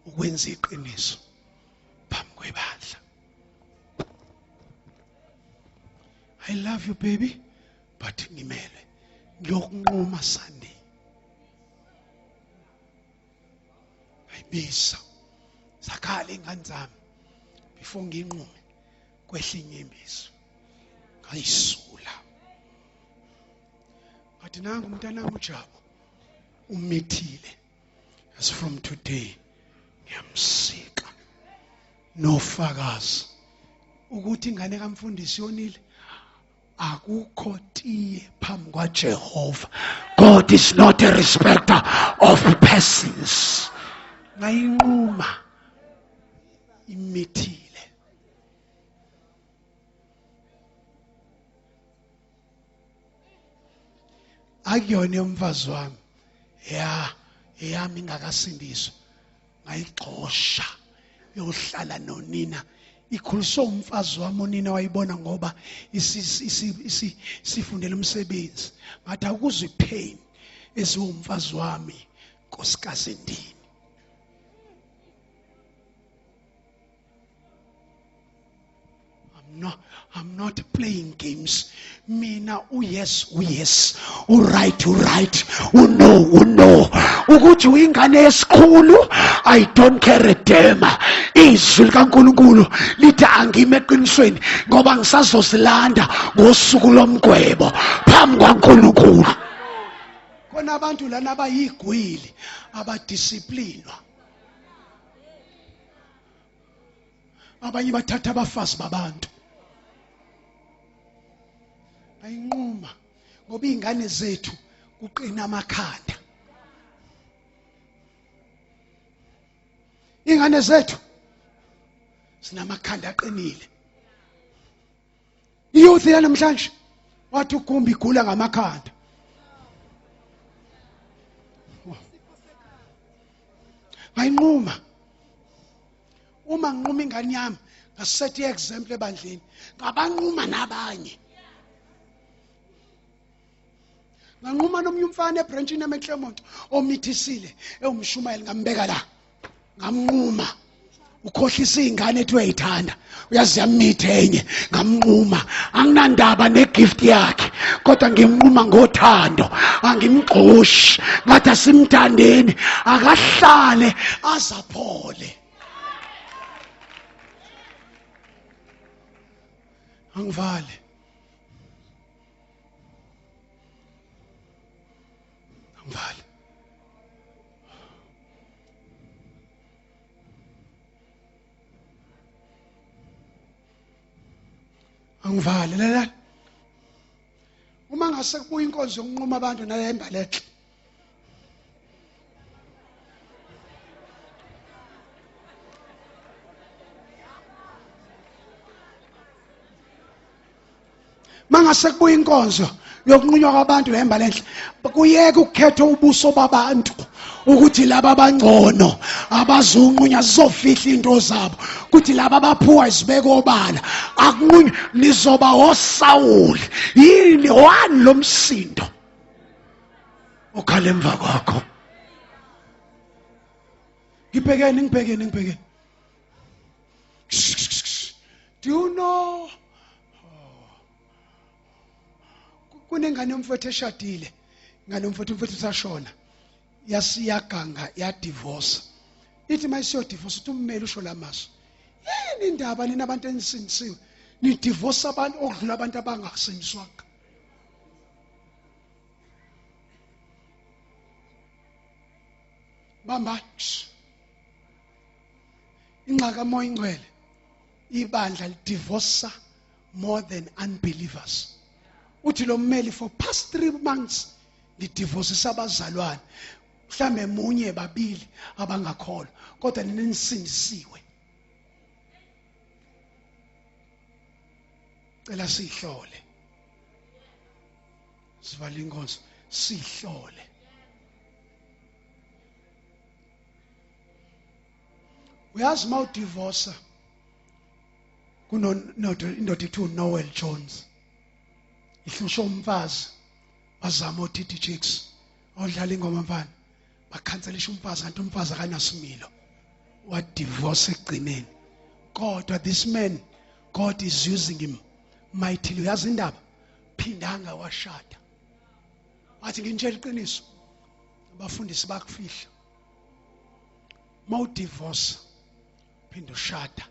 ukwenza iqiniso phambi kwebandla. I love you baby but ngimele ngiyokunquma Sunday. Ngayibiza sakhala ingane zami before nginqume. Kwehla inyembezi, ngayisula. Ngathi nangu umntanami uJabu umithile, as from today ngiyamsika. Nofakazi ukuthi ingane kamfundisi yonile, akukho tiye phambi kwaJehova. God is not a respecter of persons. Ngayinquma imithile. Akuyona yomfazi wami, ya eyami ingakasindiswa, ngayigxosha yohlala nonina. Ikhuliswe umfazi wami, unina wayibona ngoba isifundela umsebenzi. Ngathi akuzwe ipain eziwumfazi wami, nkosikazi ndini. I'm not playing games. Mina uyes uyes, uright uright, uno uno. Ukuthi uyingane yesikhulu, I don't care a damn. Izwi likaNkulunkulu lithi angime eqinisweni ngoba ngisazozilanda ngosuku lomgwebo phambi kwaNkulunkulu. Khona abantu lana abayigwili, abadisciplinwa. Abanye bathatha abafazi babantu. Ayinquma ngoba izingane zethu kuqina amakhanda. Ingane zethu sinamakhanda aqinile. Iyouth yanamhlanje wathi ugumbi igula ngamakhanda. Ngayinquma. Uma nginquma ingane yami ngasetha i-example ebandleni, ngabanquma nabanye. Nganquma nomunye umfana ebranchini eMclermont omithisile ewumshumayeli, ngambeka la, ngamnquma. Ukhohlisa izingane ethi uyayithanda, uyazi yamitha enye, ngamnquma. Anginandaba negift yakhe, kodwa ngimnquma ngothando, angimgxoshi. Ngathi asimthandeni, akahlale azaphole. Angivale. Angivale. Angivale lalela. Uma ngase kubuya inkonzo yokunquma abantu nale mbalenhle. Mangase kubuya inkonzo yokunqunywa kwabantu nembalenhle, kuyeke ukukhetha ubuso babantu ukuthi laba abangcono abazunqunya zizofihla into zabo, kuthi laba abaphuwa izibeko obala akunqunywa, nizoba oSawuli. Yini wani lo msindo okhala emva kwakho? Ngibhekeni, ngibhekeni, ngibhekeni. Do you know kunengane yomfowethu eshadile, ingane yomfowethu, umfowethu usashona, yasiyaganga yadivorce. Ithi mayisiyodivorce uthi ummeli usho lamazwi, yini indaba nina abantu enisindisiwe nidivorce abantu okudlula abantu abangasindiswanga? Bamba ingxaki kaMoya Ingcwele, ibandla lidivorce more than unbelievers. Uthi lo mmeli, for past 3 months ngidivorcisa abazalwane, mhlambe munye babili abangakholwa, kodwa nina nisindisiwe. Cela sihlole, sivala inkonzo, sihlole. Uyazi uma udivorce, kunonodo indoda ethi uNoel Jones ihlusha umfazi, bazama oTT Jakes odlala ingoma mfana, bakhanselisha umfazi, kanti umfazi akanasimilo, wadivorce ekugcineni. Kodwa this man, God is using him mightily. Uyazi indaba, phindanga washada. Wathi nginitshela iqiniso, abafundisi bakufihla mawudivorce phinde ushada,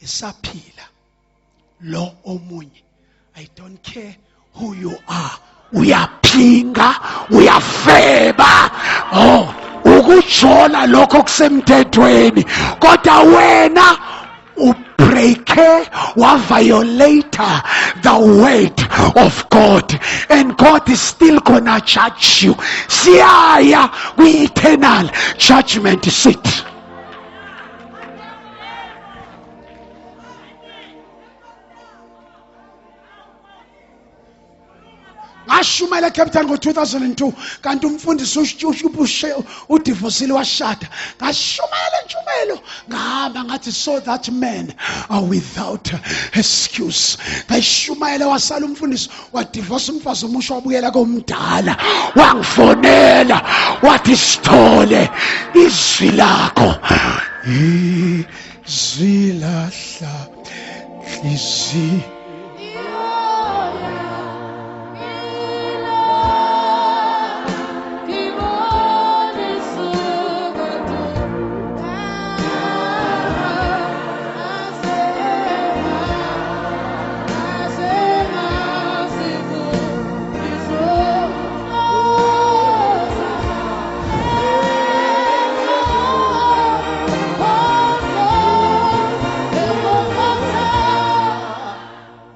isaphila Lo omunye, I don't care who you are, uyaphinga, uyafeba, oh, ukujola lokho kusemthethweni, kodwa wena ubreake, waviolate the word of God, and God is still gonna judge you. Siyaya kwi-eternal judgment seat. Ngashumela eCape Town ngo-2002, kanti umfundisi udivosile, washada. Ngashumayela intshumelo, ngahamba ngathi, so that men are without excuse. Ngayishumayela, wasala umfundisi, wadivosa umfazi omusha, wabuyela komdala. Wangifonela wathi, Sithole, izwi lakho, izwi lahla nhliziyo.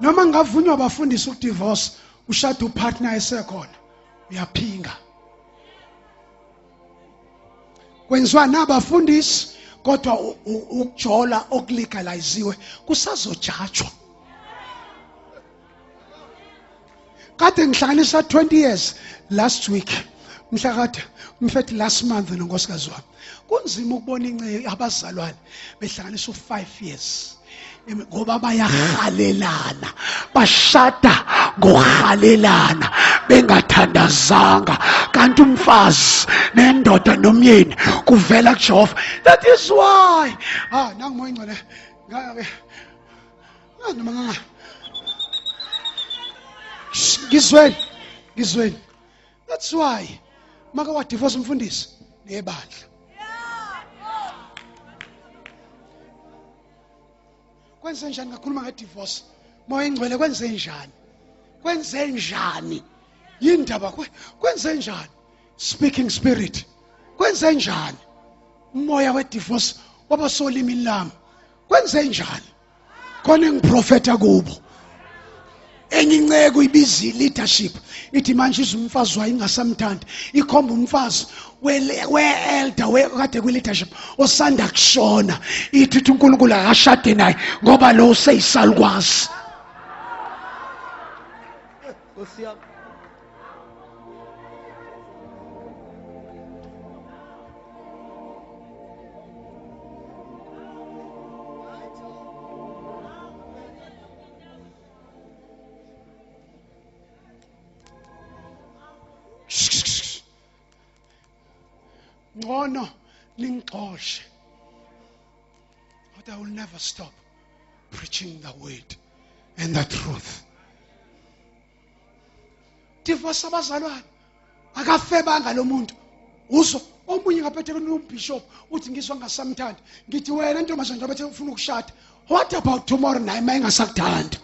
Noma ngavunywa abafundisi ukudivorce, ushada upartner esekhona, uyaphinga. Kwenziwa nabafundisi, kodwa ukujola okulegaliziwe kusazojajwa. Kade ngihlanganisa 20 years last week, mhla kade mfethu last month nonkosikazi wami. Kunzima ukubona ince abazalwane behlanganisa u5 years, ngoba bayahalelana, bashada ngokuhalelana bengathandazanga, kanti umfazi nendoda nomyeni kuvela kuJehova. That is why, ah, nangumoya ingcwele ngake noma nganga ngizweni, ngizweni. That's why maka wadivorce umfundisi nebandla, kwenze njani? Ngakhuluma ngedivorce, moya ingcwele, kwenze njani? Kwenze njani? Yindaba kwenze njani? Speaking spirit, kwenze njani? Umoya wedivorce wabasolimini lami, kwenze njani? Khona engiprofetha kubo, enye inceku ibiza i-leadership, ithi manje ize umfazi wayo ingasamthandi, ikhomba umfazi we-elder kade kwi-leadership osanda kushona, ithi uthi uNkulunkulu akashade naye ngoba lo useyisalukwazi. Nkosi yami. Ngcono ningixoshe, but I will never stop preaching the word and the truth. Divorce abazalwane, akafebanga lo muntu. Uzwa omunye ngaphethe umbishop uthi, ngizwa ngasamthandi. Ngithi, wena ntombazane, njengoba bethe ufuna ukushada, what about tomorrow naye uma engasakuthandi?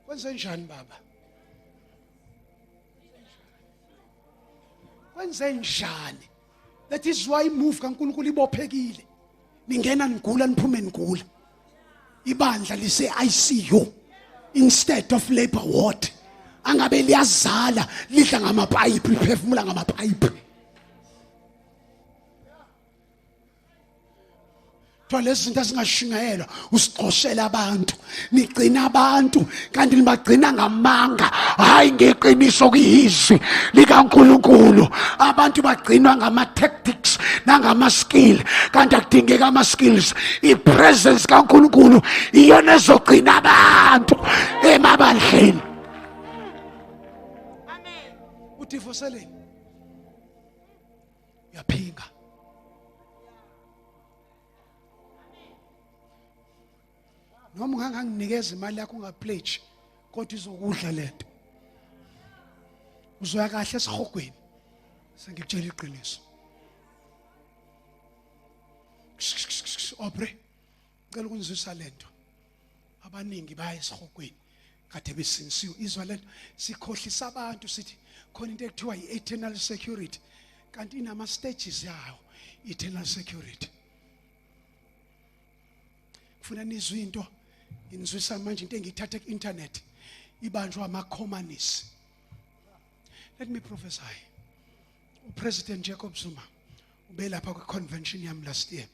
Kwenze njani, baba? Kwenze njani? That is why move kaNkulunkulu ibophekile. Ningena nigula, niphume nigula. Ibandla lise ICU instead of labor ward. Angabe liyazala, lidla ngamapayipi, liphefumula ngamapayipi. Kuthiwa lezi zinto ezingashunyayelwa, usiqoshela abantu, nigcina abantu, kanti nibagcina ngamanga, hayi ngeqiniso kuyizwi likaNkulunkulu. Abantu bagcinwa ngama-tactics nangama-skill, kanti akudingeki ama-skills. I-presence kaNkulunkulu iyona ezogcina abantu emabandleni. Udivoseleni? Uyaphinga. Noma unganganginikeza imali yakho, ungapledge, kodwa izokudla lento. Uzoya kahle esihogweni, sengikutshela iqiniso. Aubrey. Ngicela ukunizwisa lento. Abaningi baya esihogweni kade besindisiwe. Izwa lento, sikhohlisa abantu sithi khona into ekuthiwa i-eternal security, kanti inama stages yayo eternal security. Kufuna nizwe into nginizwisa manje, into engiyithatha ku-internet ibanjwa amakhomanisi. Let me prophesy. UPresident Jacob Zuma ubelapha kwi-convention yami last year.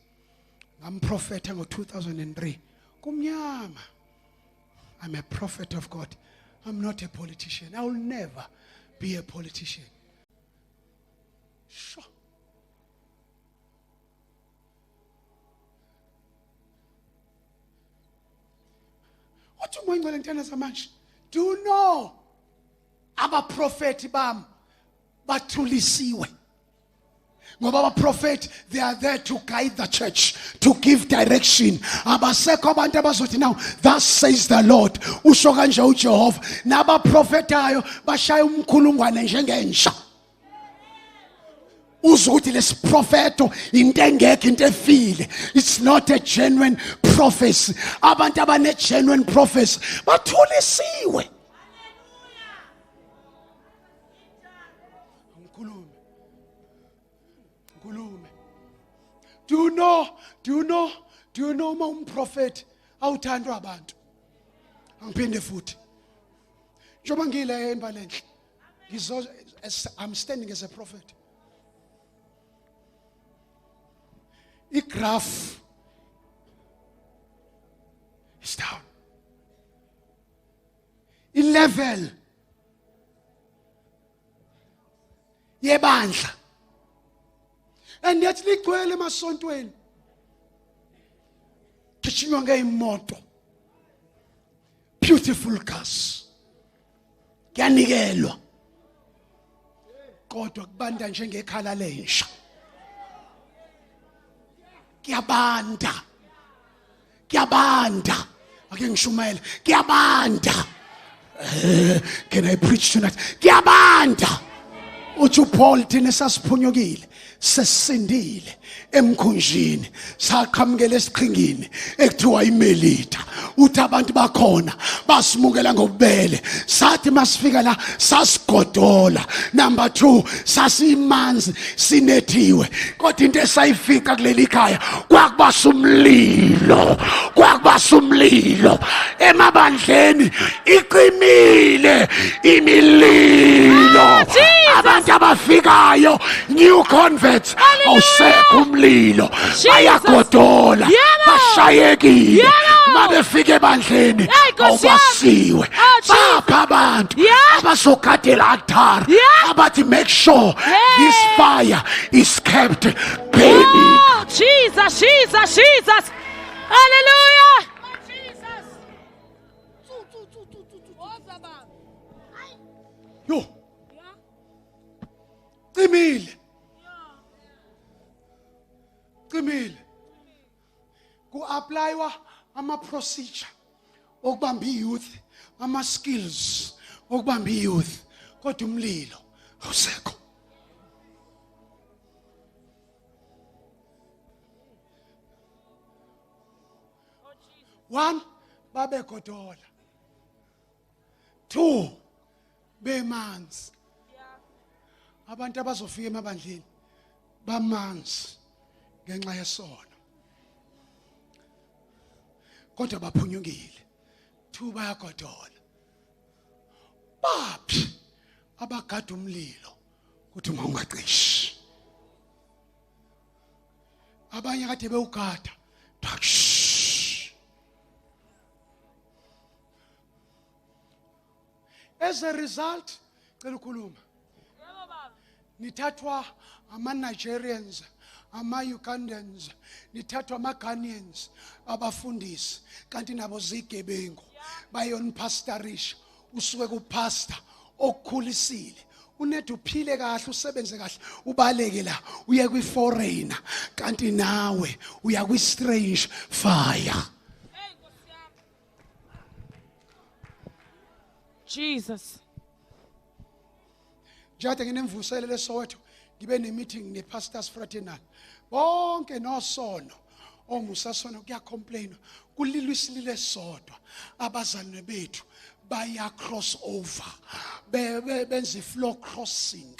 Ngamprofetha ngo-2003 kumnyama. I'm a prophet of God. I'm not a politician. I will never be a politician. Sure. Uthi uMoya oNgcwele ngithandaza manje. Do you know abaprofeti bami bathulisiwe? Ngoba abaprofeti, they are there to guide the church, to give direction. Abasekho abantu abazothi now thus says the Lord, usho kanje uJehova. Nabaprofetayo bashaya umkhulungwane njengenja. Uzwe ukuthi lesiprofeto into engekho, into efile. It's not a genuine prophecy. Abantu abane genuine prophecy bathulisiwe. Ngikhulume, ngikhulume. Do you know, do you know, do you know uma umprofeti awuthandwa abantu? Angiphinde futhi, njengoba ngile embalenhle, ngizo I'm standing as a prophet. Igraph is down, ilevel yebandla, and yet ligcwele emasontweni, gijimwa ngeyimoto, beautiful cars, kuyanikelwa, kodwa kubanda njengekhala lensha. Kuyabanda, kuyabanda. Ake ngishumayele, kuyabanda. Can I preach tonight? Kuyabanda. Uthi uPaul, thina sasiphunyukile, sesindile emkhunjini, saqhamukela esiqhingini ekuthiwa iMelitha. Uthi abantu bakhona basimukela ngobubele. Sathi masifika la sasigodola. Number 2, sasimanzi, sinethiwe, kodwa into esayifika kuleli khaya kwakubasa umlilo, kwakubasa umlilo emabandleni, iqimile imililo. Ah, Jesus. Abantu abafikayo, new converts, awusekho umlilo, bayagodola, Yebo. bashayekile. Yebo. Mabefika ebandleni, Hey, Nkosi yami. awubasiwe. Oh, Jesus. Bapha abantu abazogadela altar, abathi make sure Hey. this fire is kept burning. Oh, Jesus, Jesus, Jesus. Hallelujah. Yo, cimile, cimile. Ku-applywa ama-procedure okubamba i-youth, ama-skills okubamba i-youth, kodwa umlilo awusekho. One, babegodola. Two, bemanzi. Abantu abazofika emabandleni bamanzi ngenxa yesono, kodwa baphunyukile. Two, bayagodola. Baphi abagada umlilo ukuthi uma ungacishi? Abanye kade bewugada. Shh. As a result, cela ukukhuluma, nithathwa ama-Nigerians, ama-Ugandans, nithathwa ama-Ghanaians, abafundisi, kanti nabo zigebengu, bayonipastorisha. Usuke kupastor okukhulisile, unede uphile kahle, usebenze kahle, ubaleke la uye kwi-foreigner, kanti nawe uya kwi-strange fire. Jesus. Njengoba nginemvuselelo eSoweto, ngibe ne-meeting ne-pastors fraternal bonke nosono. Omusasona kuyacomplainwa, kulilwa isililo esisodwa. Abazalwane bethu baya cross over, benza i-floor crossing,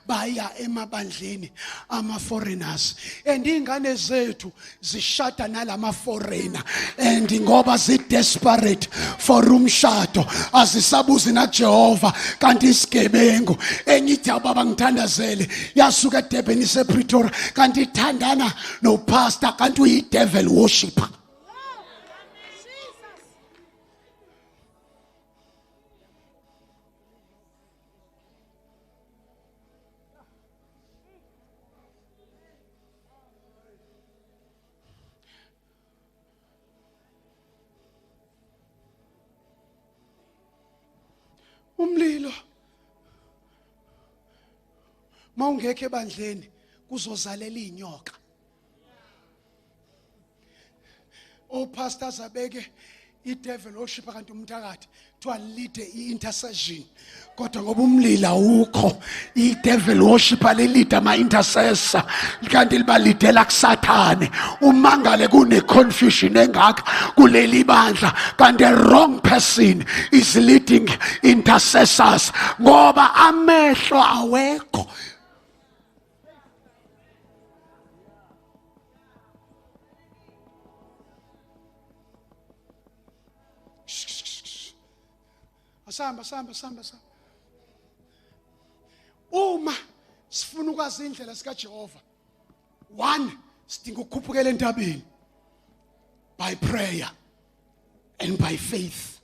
baya emabandleni ama-foreigners, and iy'ngane zethu zishada nalama-foreigner, and ngoba zi-desperate for umshado azisabuzi naJehova. Kanti isigebengu enye ithi, "Baba, ngithandazele," yasuka eDurban isePretoria, kanti ithandana no-pastor, kanti uyi-devil worshipper. Umlilo mawungekho ebandleni kuzozalela inyoka. Opastors abeke i-devil worship, kanti umthakathi kuthiwa lead i-intercession, kodwa ngoba umlilo awukho, i-devil worship alilida ama-intercessor, kanti libalidela kusathane. Umangale kune-confusion engaka kuleli bandla, kanti a wrong person is leading intercessors ngoba amehlo awekho. Asihamba, sihamba, sihamba, sihamba. Uma sifuna ukwazi indlela sikaJehova, one, sidinga ukukhuphukela entabeni by prayer and by faith.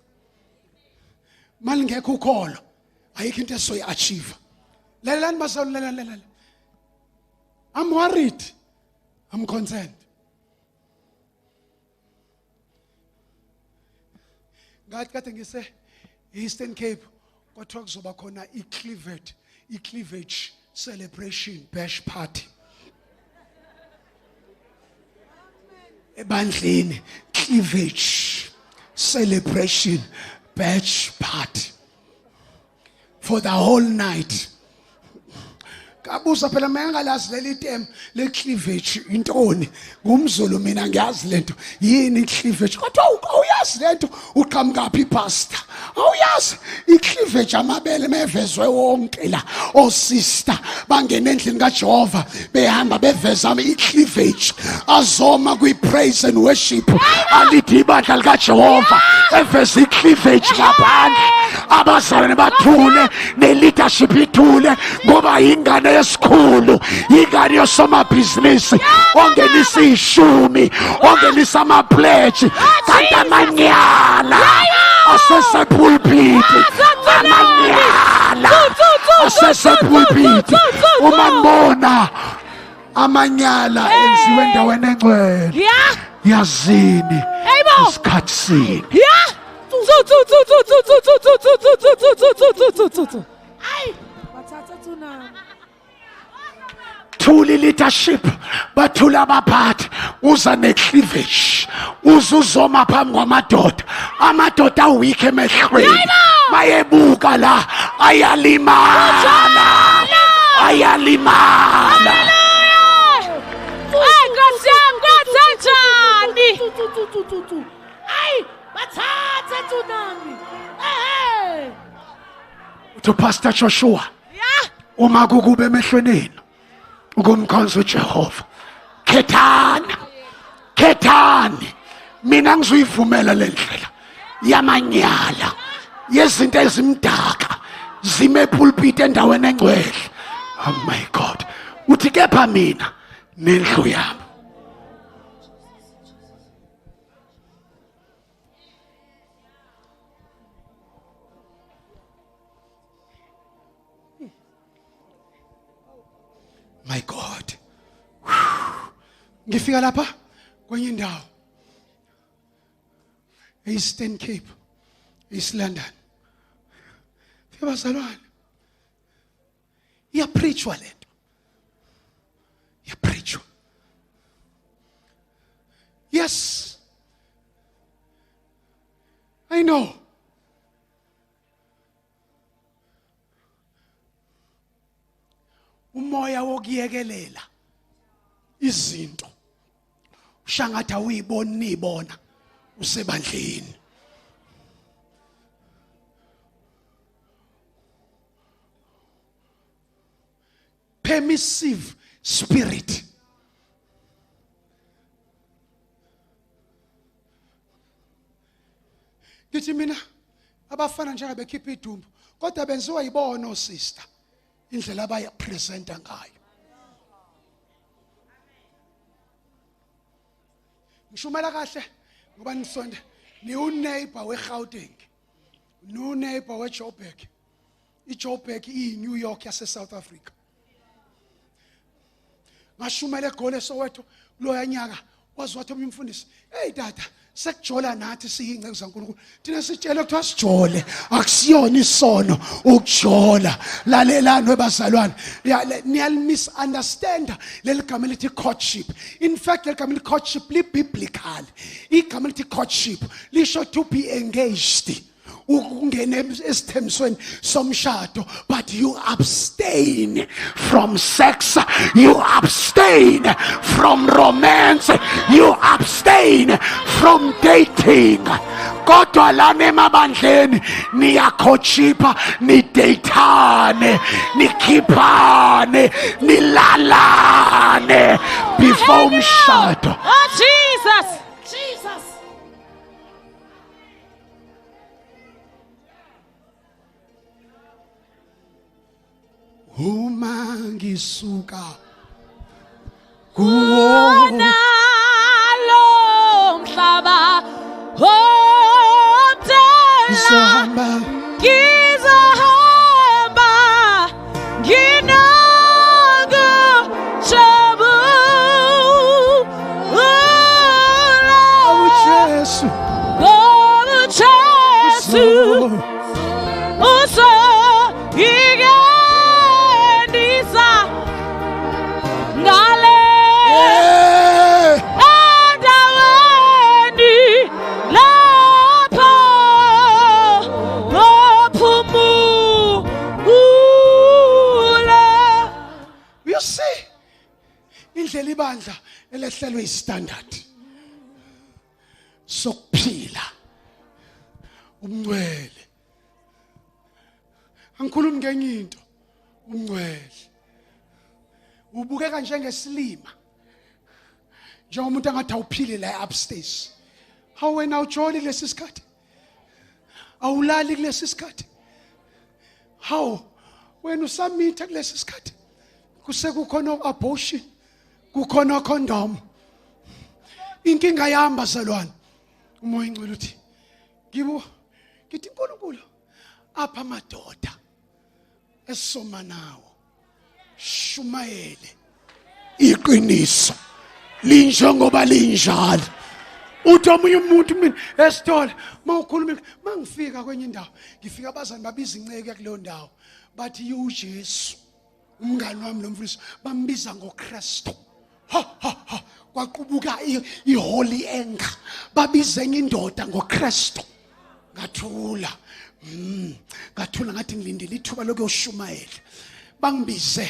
Malingekho ukholo, ayikho into esizoyi-achieve. Lalelani bazalwane, lalelani, lalelani. I'm worried, I'm concerned. Ngathi kade ngise Eastern Cape, kwathiwa kuzoba khona i-cleavage celebration bash party ebandleni, cleavage celebration bash party for the whole night. Kabuza phela, mengalazi leli term le cleavage intoni. Ngumzulu mina, ngiyazi lento. Yini cleavage? Kodwa awuyazi lento, uqhamuka phi, pastor? Awuyazi i-cleavage? Amabele mevezwe wonke la, o-sister bangena endlini kaJehova behamba beveza i-cleavage, azoma kwi-praise and worship, alide ibandla likaJehova eveza i-cleavage ngaphandle. Abazalwane bathule, ne-leadership ithule, ngoba ingane yesikhulu, ingane yosomabhizinisi ongenisa ishumi, ongenisa ama-pledge, kanti amanyala asesepulpiti, amanyala asesepulpiti. Uma ngibona amanyala enziwe endaweni engcwele, yazini isikhathi sini. Ya. Tsu tsu tsu tsu tsu tsu tsu tsu tsu tsu tsu tsu tsu tsu tsu tsu tsu. Ay, bathatha tsunami. Thula leadership, bathula abaphathi, uza ne-cleavage, uze uzoma phambi kwamadoda, amadoda aweak emehlweni, mayebuka la ayalimala, ayalimala. Ay, Nkosi yami, kwenze njani? Tsu tsu tsu tsu tsu tsu. Ay, bathatha tsunami. Eh. Uthi Pastor Joshua, uma kukube emehlweni enu ukumkhonza uJehova, khethani, khethani. Mina ngizuyivumela le ndlela yamanyala yezinto ezimdaka zime pulpit endaweni engcwele. Oh my God. Uthi kepha mina nendlu yami. My God. Ngifika lapha kwenye indawo Eastern Cape, East London. Fika bazalwane, iyapreachwa lento, iyapreachwa. Yes, I know. Umoya wokuyekelela izinto. Ushangathi awuyiboni nibona usebandleni. Permissive spirit. Ngithi mina abafana njengabekhipha idumbu kodwa benziwa yibona osister indlela abayipresenta ngayo. Ngishumela kahle ngoba nisonde niwuneighbor weGauteng, niwuneighbor weJoburg. IJoburg iyiNew York yase South Africa. Ngashumela eGoli eSoweto kuloya nyaka, waze wathi omunye umfundisi, hey tata, sekujola nathi siyingceku zaNkulunkulu. Thina sitshele kuthiwa sijole, akusiyona isono ukujola. Lalelani webazalwane, niyalimisunderstanda leli gama elithi courtship. In fact leli gama elithi courtship li-biblical. Igama elithi courtship lisho to be engaged, ukungena esithembisweni somshado, but you abstain from sex, you abstain from romance, you abstain from dating. Kodwa lana emabandleni niyakhochipa, nidatane, nikhiphane, nilalane before umshado. Oh Jesus. Jesus. Uma ngisuka kuwona lo mhlaba omdala, ngizohamba, ngizohamba nginokujabula. uJesu ngoJesu uzoyingenisa ngale endaweni lapho ophumula. You see indlela ibandla elehlelwe istandard sokuphila umncwele. Angikhulumi ngenye into, umncwele ubukeka njengesilima, njengomuntu angathi awuphile la upstairs. Hawu wena awujoli kulesi sikhathi, awulali kulesi sikhathi, hawu wena usamitha kulesi sikhathi, kusekukhona abortion, kukhona condom. Inkinga yami bazalwane, uMoya Ingcwele uthi ngibu ngithi uNkulunkulu apha amadoda esoma nawo, shumayele iqiniso linjengoba linjalo. Uthi omunye umuntu mina esitolo mawukhuluma, mangifika kwenye indawo ngifika abazali babiza inceke kuleyo ndawo, bathi uJesu umngani wami lo mfundisi bambiza ngoKristu. Ha ha ha, kwaqubuka iholy anger, babiza enye indoda ngoKristu. Ngathula, ngathula, ngathi ngilindele ithuba lokuyoshumayela. Bangibize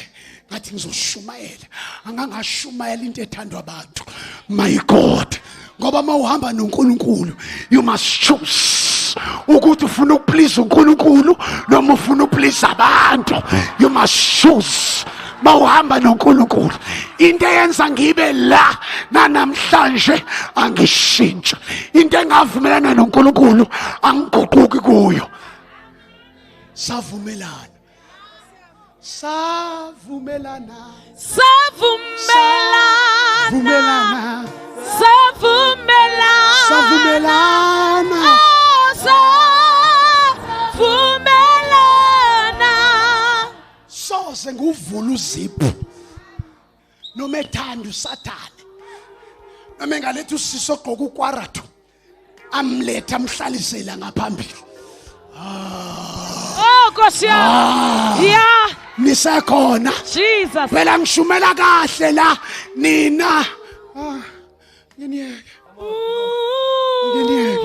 ngathi ngizoshumayela, angangashumayela into ethandwa abantu. My God, ngoba mawuhamba noNkulunkulu you must choose ukuthi ufuna ukuplease uNkulunkulu noma ufuna ukuplease abantu. You must choose mawuhamba noNkulunkulu. Into eyenza ngibe la nanamhlanje angishintsha, into engavumelana noNkulunkulu angiguquki kuyo. Savumelana, savumelana, savumelana, vumelana, savumelana, savumelana, oh, savumelana. Soze nguvula uziphu noma ethanda uSathane, noma engaletha usiso ogqoka ukwarathu amlethe amhlalisela ngaphambili. Oh Nkosi yami. Yeah. Nisekhona? Jesus. Phela ngishumela kahle la nina. Ah, nginiyeke. Nginiyeke.